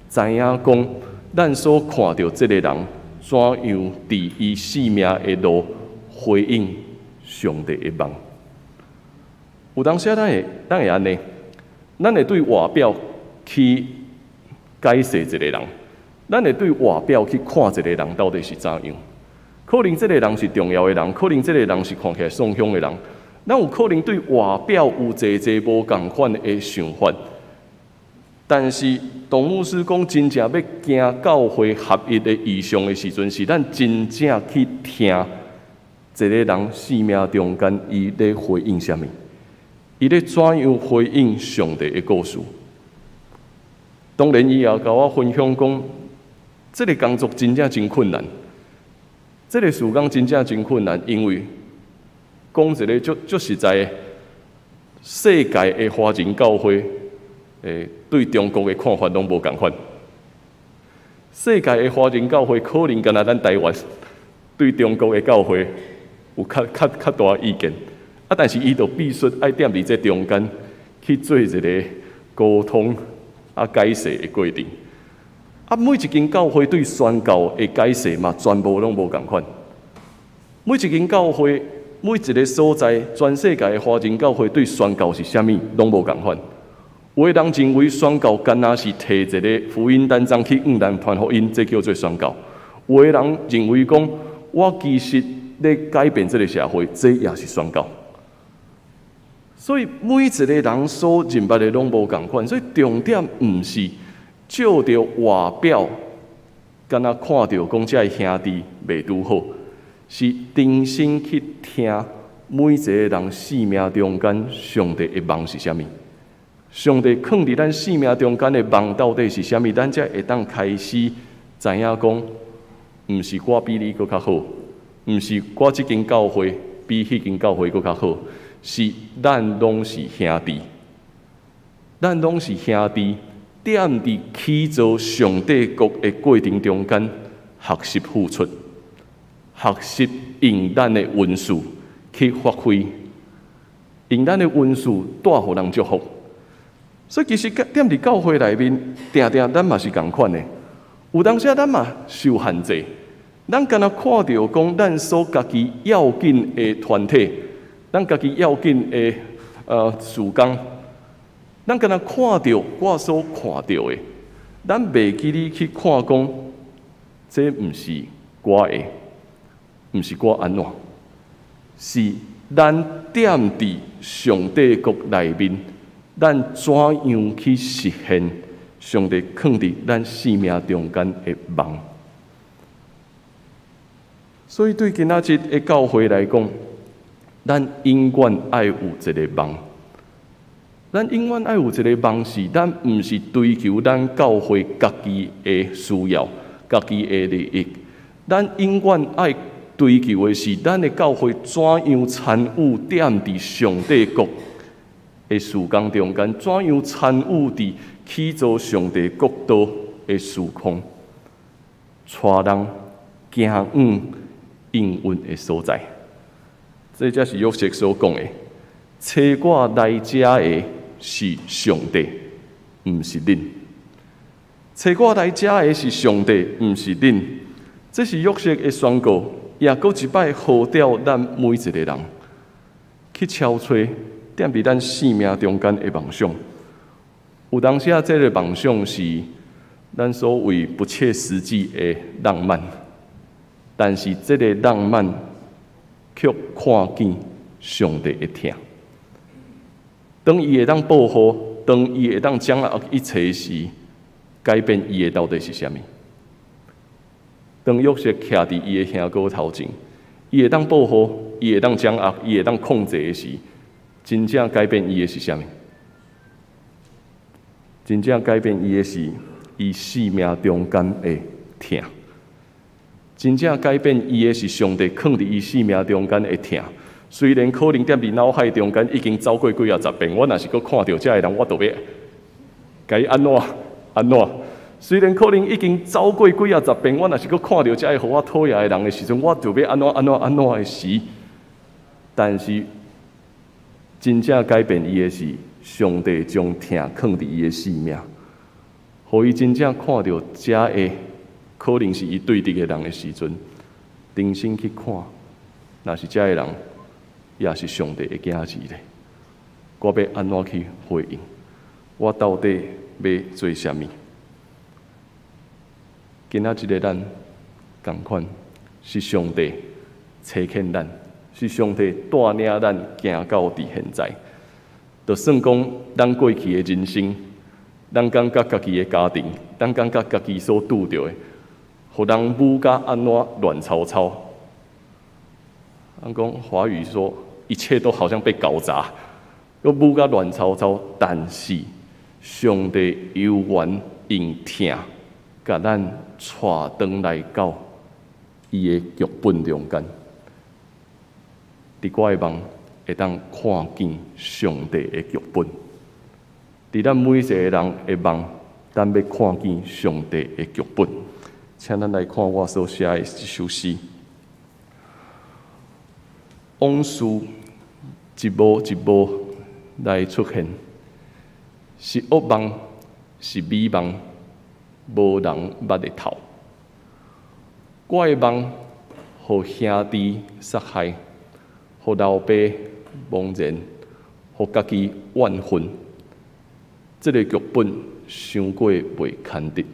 知影講咱所看著這个人怎樣佇伊生命的路回應上帝的夢。有當時咱會按呢，咱會對外表去解釋一個人，咱會對外表去看一個人到底是怎樣。可能這个人是重要的人，可能這个人是看起來爽兇的人。咱有可能對外表有濟濟無仝款的想法，但是董牧師講真正欲行教會合一的異象的時陣，是咱真正去聽一個人生命中間伊咧回應啥物，伊咧怎樣回應上帝的故事。當然，伊也共我分享講，這个工作真正真困難，這个事工真正真困難，因為講一个足足實在的，世界的華人教會，對中國的看法攏無仝款。世界的華人教會可能敢若咱台灣對中國的教會有較較較大意見，啊，但是伊就必須愛踮佇這中間去做一个溝通啊解釋的過程。啊，每一間教會對宣教的解釋嘛，全部攏無仝款。每一間教會，每一个所在，全世界的華人教會對宣教是啥物，攏無仝款。有的人認為宣教敢若是提一个福音單張去向人傳福音，這叫做宣教。有的人認為講，我其實咧改變這个社會，這也是宣教。所以每一个人所認捌的攏無仝款，所以重點毋是照著外表，敢若看著講這个兄弟袂拄好，是真心去聽每一个人生命中間上帝的夢是啥物。上帝囥佇咱生命中間的夢到底是啥物？咱才會當開始知影講，毋是我比你閣較好，毋是我這間教會比彼間教會閣較好，是咱攏是兄弟，咱攏是兄弟，踮佇起造上帝國的過程中間，學習付出，學習用咱的恩賜去發揮，用咱的恩賜帶予人祝福。所以其實踮佇教會內面，定定咱嘛是仝款的。有當時咱嘛受限制，咱敢若看著講咱所家己要緊的團體，咱家己要緊的事工，咱敢若看著我所看著的，咱袂記得去看講，這毋是我的，毋是我按怎，是咱踮佇上帝國內面，咱怎樣去實現上帝囥佇咱生命中間的夢？所以對今仔日的教會來講，咱永遠愛有一个夢。咱永遠愛有一个夢，是咱毋是追求咱教會家己的需要、家己的利益。咱永遠愛追求的是，咱的教會怎樣參與踮佇上帝國的事工中間，怎樣參與佇起造上帝國度的事工，帶人行往應允的所在。這才是約瑟所講的：差我來遮的是上帝，毋是恁。差我來遮的是上帝，毋是恁。這是約瑟的宣告，也閣一擺號召咱每一個人去敲揣踮佇咱生命中間的夢想。有當時啊，這个夢想是咱所謂不切實際的浪漫，但是這个浪漫卻看見上帝的疼。當伊會當保護，當伊會當掌握一切時，改變伊的到底是啥物？當約瑟徛佇伊的兄哥頭前，伊會當保護，伊會當掌握，伊會當控制的時，真正改變伊的是啥物？真正改變伊的是伊生命中間的疼。真正改變伊的是上帝囥佇伊生命中間的疼。雖然可能踮佇腦海中間已經走過幾仔十遍，我若是閣看著這个人，我就欲共伊按怎按怎。雖然可能已經走過幾仔十遍，我若是閣看著這个予我討厭的人的時陣，我就欲按怎按怎按怎的時。但是真正改變伊的是上帝將疼囥佇伊的生命，予伊真正看著這个可能是伊對敵的人的時陣，重新去看，若是這个人也是上帝的囝兒咧，我欲按怎去回應？我到底欲做啥物？今仔日的咱仝款，是上帝差遣咱，是上帝帶領咱行到佇現在。就算講咱過去的人生，咱感覺家己的家庭，咱感覺家己所拄著的，予人舞甲按怎亂糟糟。咱講華語說，一切都好像被搞砸，閣舞甲亂糟糟。但是上帝猶原用疼，共咱帶轉來到伊的劇本中間。佇我的夢會當看見上帝的劇本。佇咱每一個人的夢，咱欲看見上帝的劇本。請咱來看我所寫的這首詩。往事一幕一幕來出現，是惡夢，是美夢，無人捌的頭。我的夢，予兄弟殺害，予老爸茫然，予家己怨恨。這个劇本傷過袂堪得。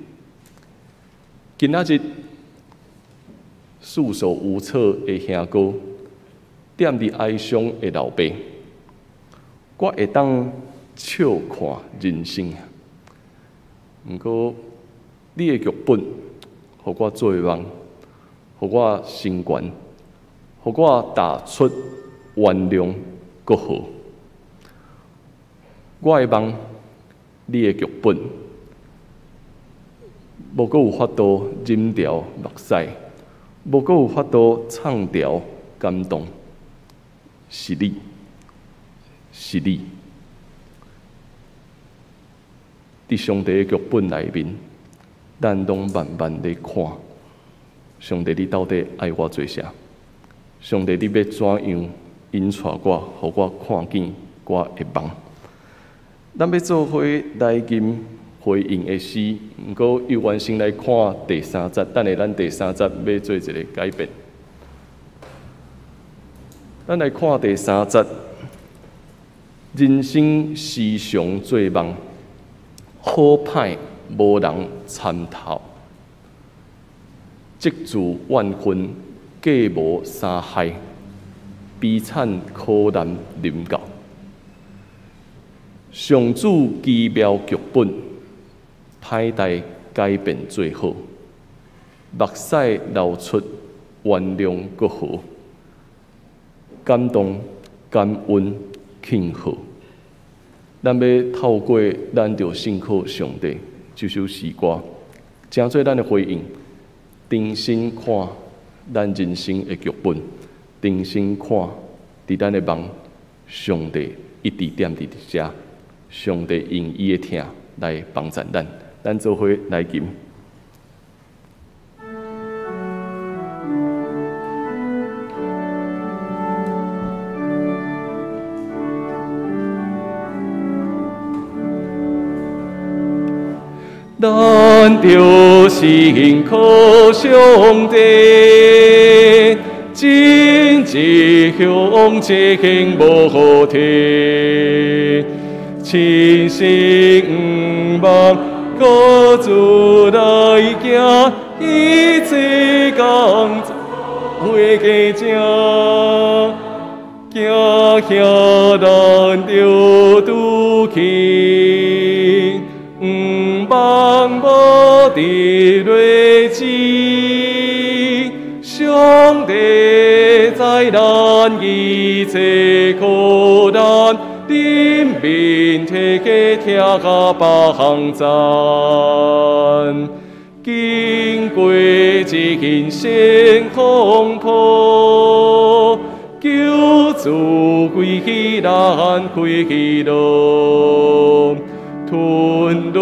今仔日束手無策的兄哥，踮佇哀傷的老爸，我會當笑看人生。毋過，你的劇本，予我做夢，予我成全，予我踏出原諒閣和。我的夢，你的劇本，無閣有法度忍牢目屎，無閣有法度藏牢感動，是你，是你。佇上帝的劇本內面，咱攏慢慢咧看，上帝你到底愛我做啥？上帝你欲怎樣引帶我，予我看見我的夢？咱欲做伙來吟回應的詩，毋過猶原先來看第三節，等下咱第三節欲做一个改變。咱來看第三節，人生時常做夢，好歹無人參透，積自怨恨，計無三害，悲慘苦難臨到。上主奇妙劇本，歹代改變做好，目屎流出原諒閣和，感動感恩慶賀。咱欲透過咱著信靠上帝這首詩歌，成做咱的回應，重新看咱人生的劇本，重新看佇咱的夢，上帝一直踮佇遮，上帝用伊的疼來幫助咱，咱做伙來吟。咱著信靠上帝，真志向前無停，深信毋忘各自來行，一切工作會加正，行遐咱著拄去。毋望無伫日子，一切苦難，人民體格聽幫贊。經過一生風波，救主歸去咱快樂。吞輪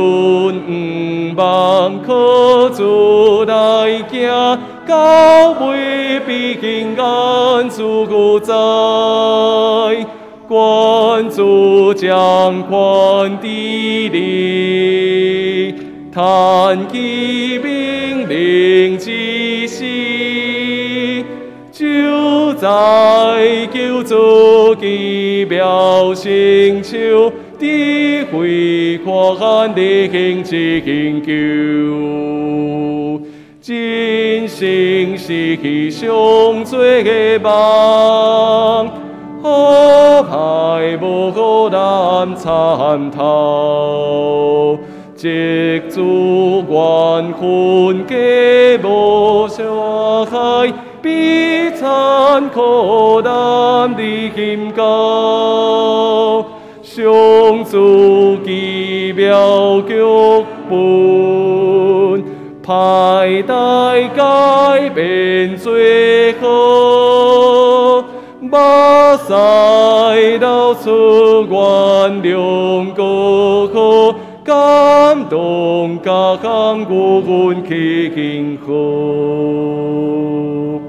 毋望靠主來行，到尾必平安自在。願主掌權治理，嘆其命令之時，就在救主奇妙成就，智慧看靈拯救，人生是上最夢，好歹無難參透，積主緣分皆無傷害，比慘苦難臨到。上主奇妙劇本，歹代改變做好，目屎流出原諒過好，感動甲感阮慶賀。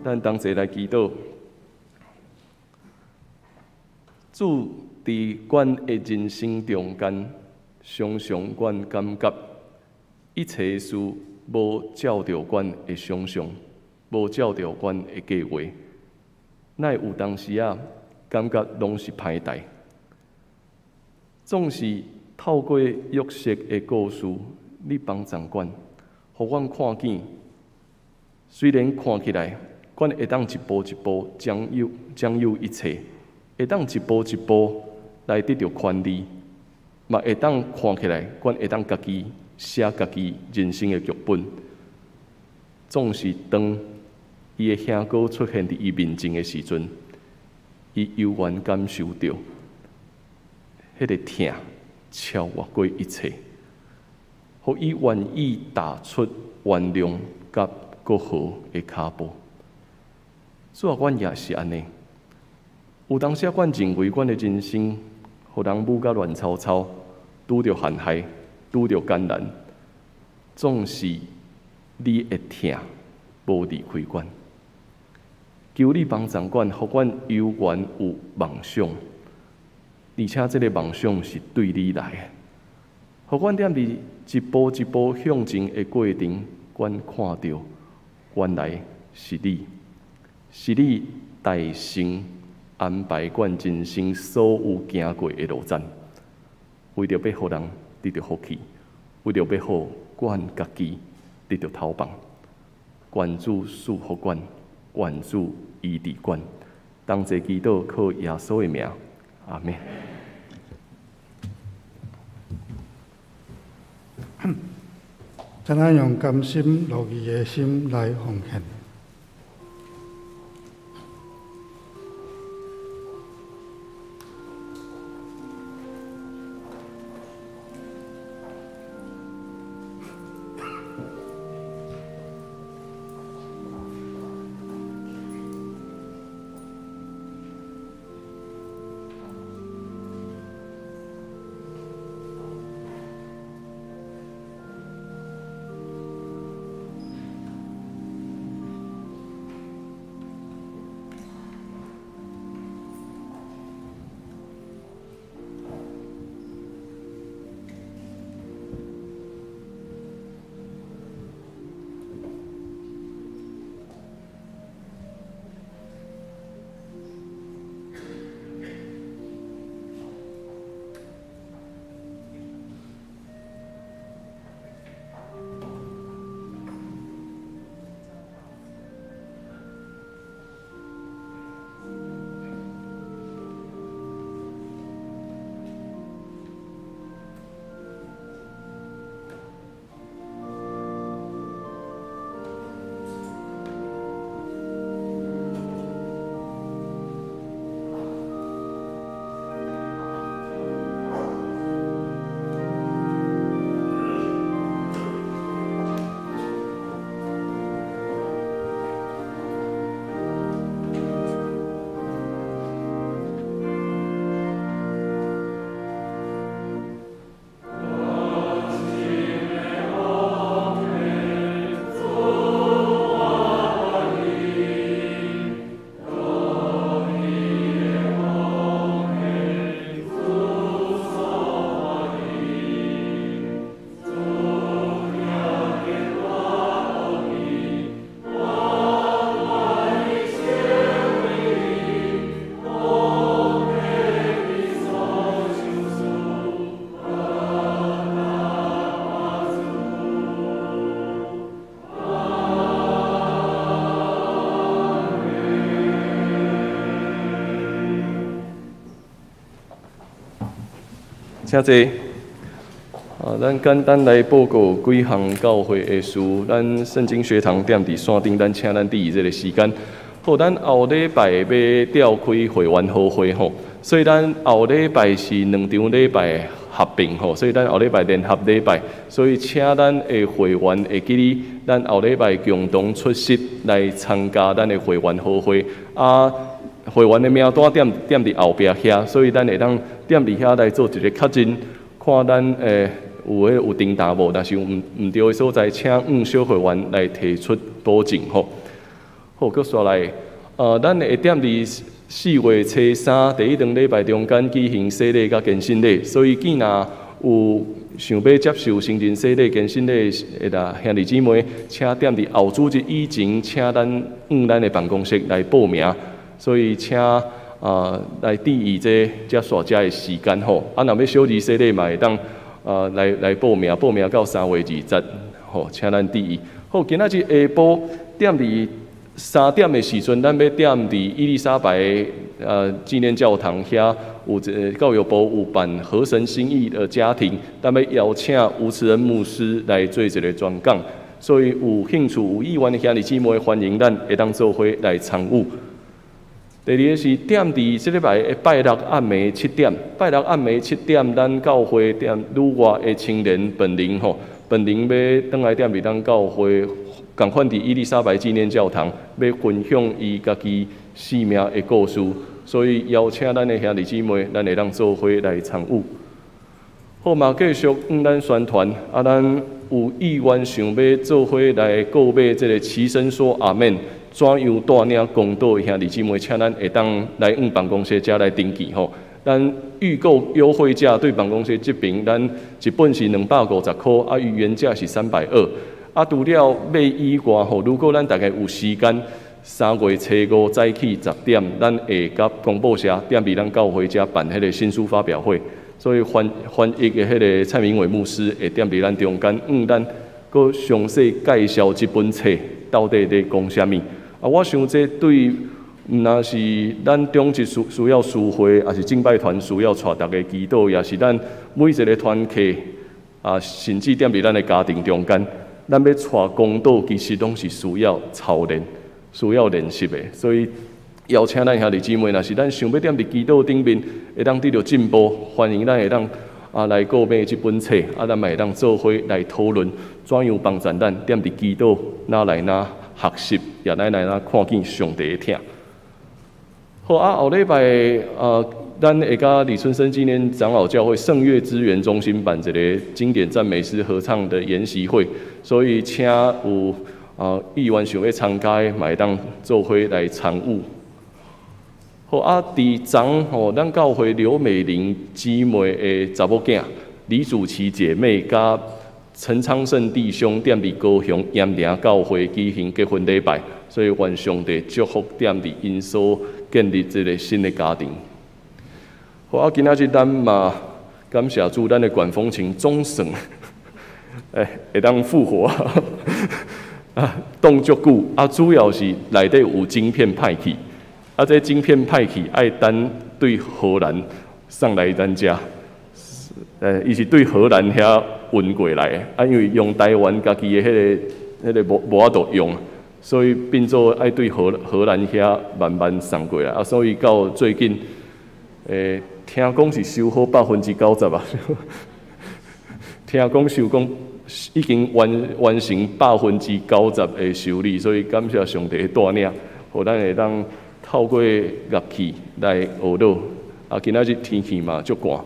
咱同齊來祈禱，主。佇阮的人生中間，常常阮感覺一切事無照著阮的想象，無照著阮的計劃，乃有當時仔感覺攏是歹代。總是透過約瑟的故事，你幫助阮，予阮看見，雖然看起來，阮會當一步一步掌有掌有一切，會當一步一步來得著權利，嘛會當看起來，阮會當家己寫家己人生的劇本。總是當伊的兄哥出現佇伊面前的時陣，伊猶原感受著彼个疼超越過一切，予伊願意踏出原諒佮復和的跤步。主啊，阮也是按呢。有當時阮認為阮的人生，予人舞甲亂糟糟，拄著陷害，拄著艱難，總是你的疼無離開阮。求你幫助阮，予阮猶原有夢想，而且這个夢想是對你來的。予阮踮佇一步一步向前的過程，阮看著原來是你，是你大成安排阮人生所有行過的路程，為著欲予人得著福氣，為著欲予阮家己得著頭放。願主賜福阮，願主醫治阮。同齊祈禱，靠耶穌的名，阿們。請咱用甘心樂意的心來奉獻。請坐。啊，咱簡單來報告幾項教會的事。咱聖經學堂踮佇山頂，咱請咱注意這個時間。好，咱後禮拜欲調開會員好會吼，所以咱後禮拜是兩場禮拜合併吼，所以咱後禮拜聯合禮拜，所以請咱的會員會記得，咱後禮拜共同出席來參加咱的會員好會。啊，會員的名單踮佇後壁遐，所以咱會當踮佇遐來做一個確認，看咱有彼有訂單無？若是有毋對的所在，請向小會員來提出補正吼。好，閣煞來，咱會踮佇4月初3第一頓禮拜中間舉行洗禮佮堅振禮，所以見若有想欲接受成人洗禮、堅振禮的兄弟姊妹，請踮佇後主日以前，請咱向咱的辦公室來報名。所以請來注意這接煞遮的時間吼。啊，若欲小兒洗禮嘛會當來報名，報名到3月20吼，請咱注意。好，今仔日下晡踮佇3點的時陣，咱欲踮佇伊麗莎白紀念教堂遐有一個教育部有辦合神心意的家庭，咱欲邀請吳慈恩牧師來做一個專講，所以有興趣有意願的兄弟姊妹，歡迎咱會當做伙來參與。第二个是踮佇這禮拜的拜六暗暝7點，拜六暗暝7點，咱教會踮旅外的青年本寧吼，本寧欲轉來踮佇咱教會，仝款佇伊麗莎白紀念教堂，欲分享伊家己生命的故事，所以邀請咱的兄弟姊妹，咱會當做伙來參與。好嘛，繼續向咱宣傳，啊，咱有意願想欲做伙來購買這个齊聲說阿們，怎樣帶領講道的兄弟姊妹，請咱會當來向辦公室遮來登記吼。咱預購優惠價對辦公室這邊，咱一本是250箍，啊，伊原價是320。啊，除了買以外吼，如果咱大家有時間，3月初5早起10點，咱會佮公布社踮佇咱教會遮辦彼个新書發表會，所以翻譯的彼个蔡明偉牧師會踮佇咱中間，向咱閣詳細介紹這本冊到底咧講啥物。啊，我想這對毋但是咱中職需要聚會，抑是敬拜團需要帶大家祈禱，也是咱每一个團契啊，甚至踮佇咱的家庭中間，咱欲帶講道，其實攏是需要操練、需要練習的。所以邀請咱兄弟姊妹，若是咱想欲踮佇祈禱頂面會當得著進步，歡迎咱會當來購買這本冊，啊，咱嘛會當做伙來討論，怎樣幫助咱踮佇祈禱，哪來哪學習，也來來哪看見上帝的疼。好啊，後禮拜咱會佮李春生紀念長老教會聖樂資源中心辦一个經典讚美詩合唱的研習會，所以請有意願想欲參加的，嘛會當做伙來參與。好啊，佇昨吼，咱教會劉美玲姊妹的查某囝李祖琪姐妹，佮陳昌盛弟兄踮佇高雄鹽埕教會舉行結婚禮拜，所以願上帝祝福踮佇𪜶所建立這个新的家庭。好啊，今仔日咱嘛感謝主，咱的管風琴總算會當復活啊，凍足久啊，主要是內底有晶片歹去，啊，這晶片歹去愛等對荷蘭送來咱遮，伊是對荷蘭遐運過來的，啊，因為用台灣家己的彼個無法度用，所以變做愛對荷蘭遐慢慢送過來，啊，所以到最近，聽講是修好90%啊，聽講修講已經完成90%的修理，所以感謝上帝的帶領，予咱會當透過樂器來學道。啊，今仔日天氣嘛足寒，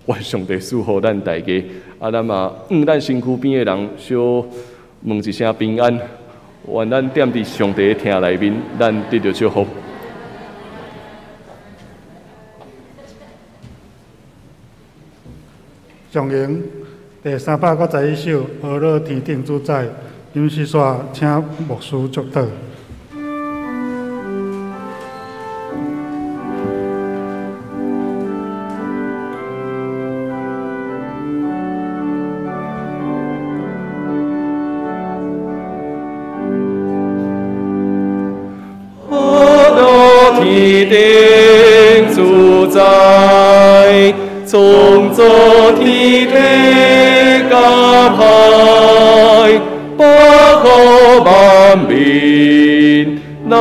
願上帝賜予咱大家。啊，咱嘛向咱身軀邊的人小問一聲平安，願咱踮佇上帝的疼內面，咱得著祝福。上行第391首《呵咾天頂主宰》，林世煞請牧師祝禱。呵咾天頂主宰，創造天天佮海，保护万民，人人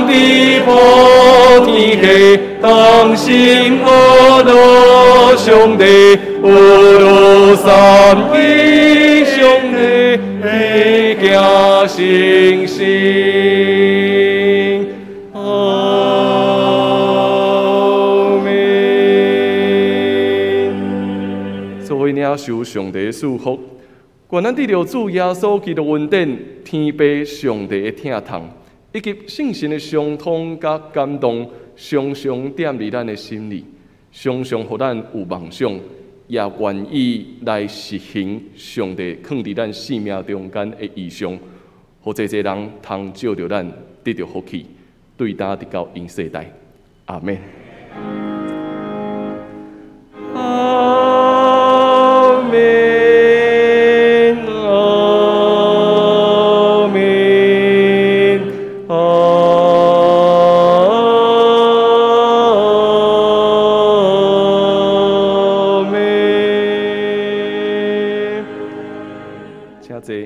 伫普天下同心学乐上帝，学乐三一上帝的行成圣。阿们。作为领受上帝的祝福，愿咱得著主耶稣基督恩典、天父上帝的疼痛，以及圣神的相通佮感动，常常踮伫咱的心裡，常常予咱有夢想，也願意來實行上帝囥佇咱生命中間的異象，予濟濟人通藉著咱得著福氣，對今直到永世代。阿們。阿們，阿們，阿們。請坐。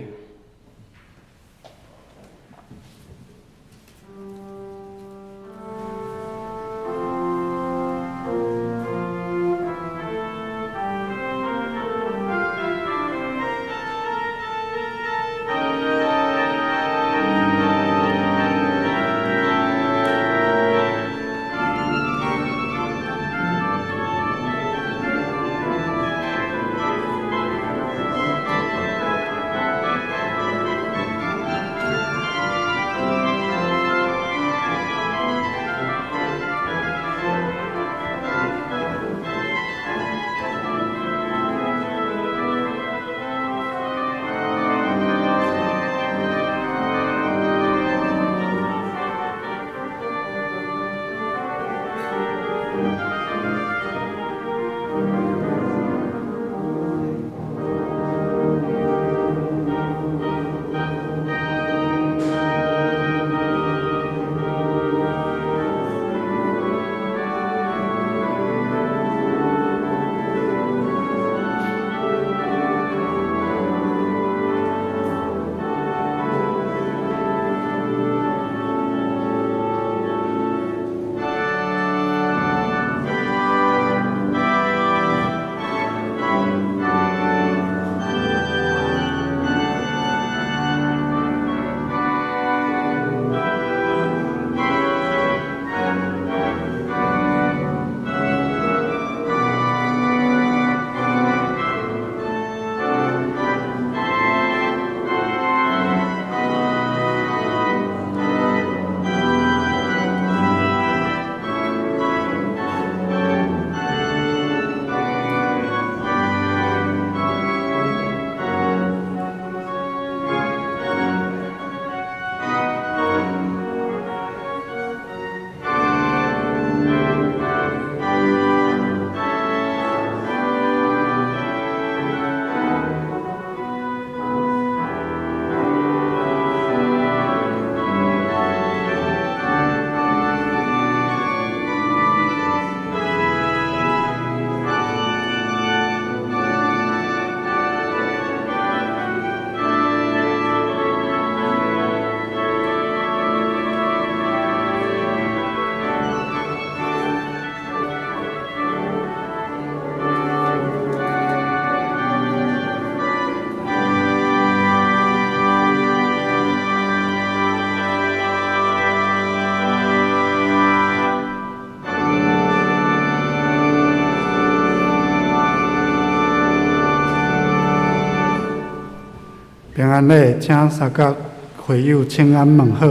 平安礼，請三甲會友請安問好。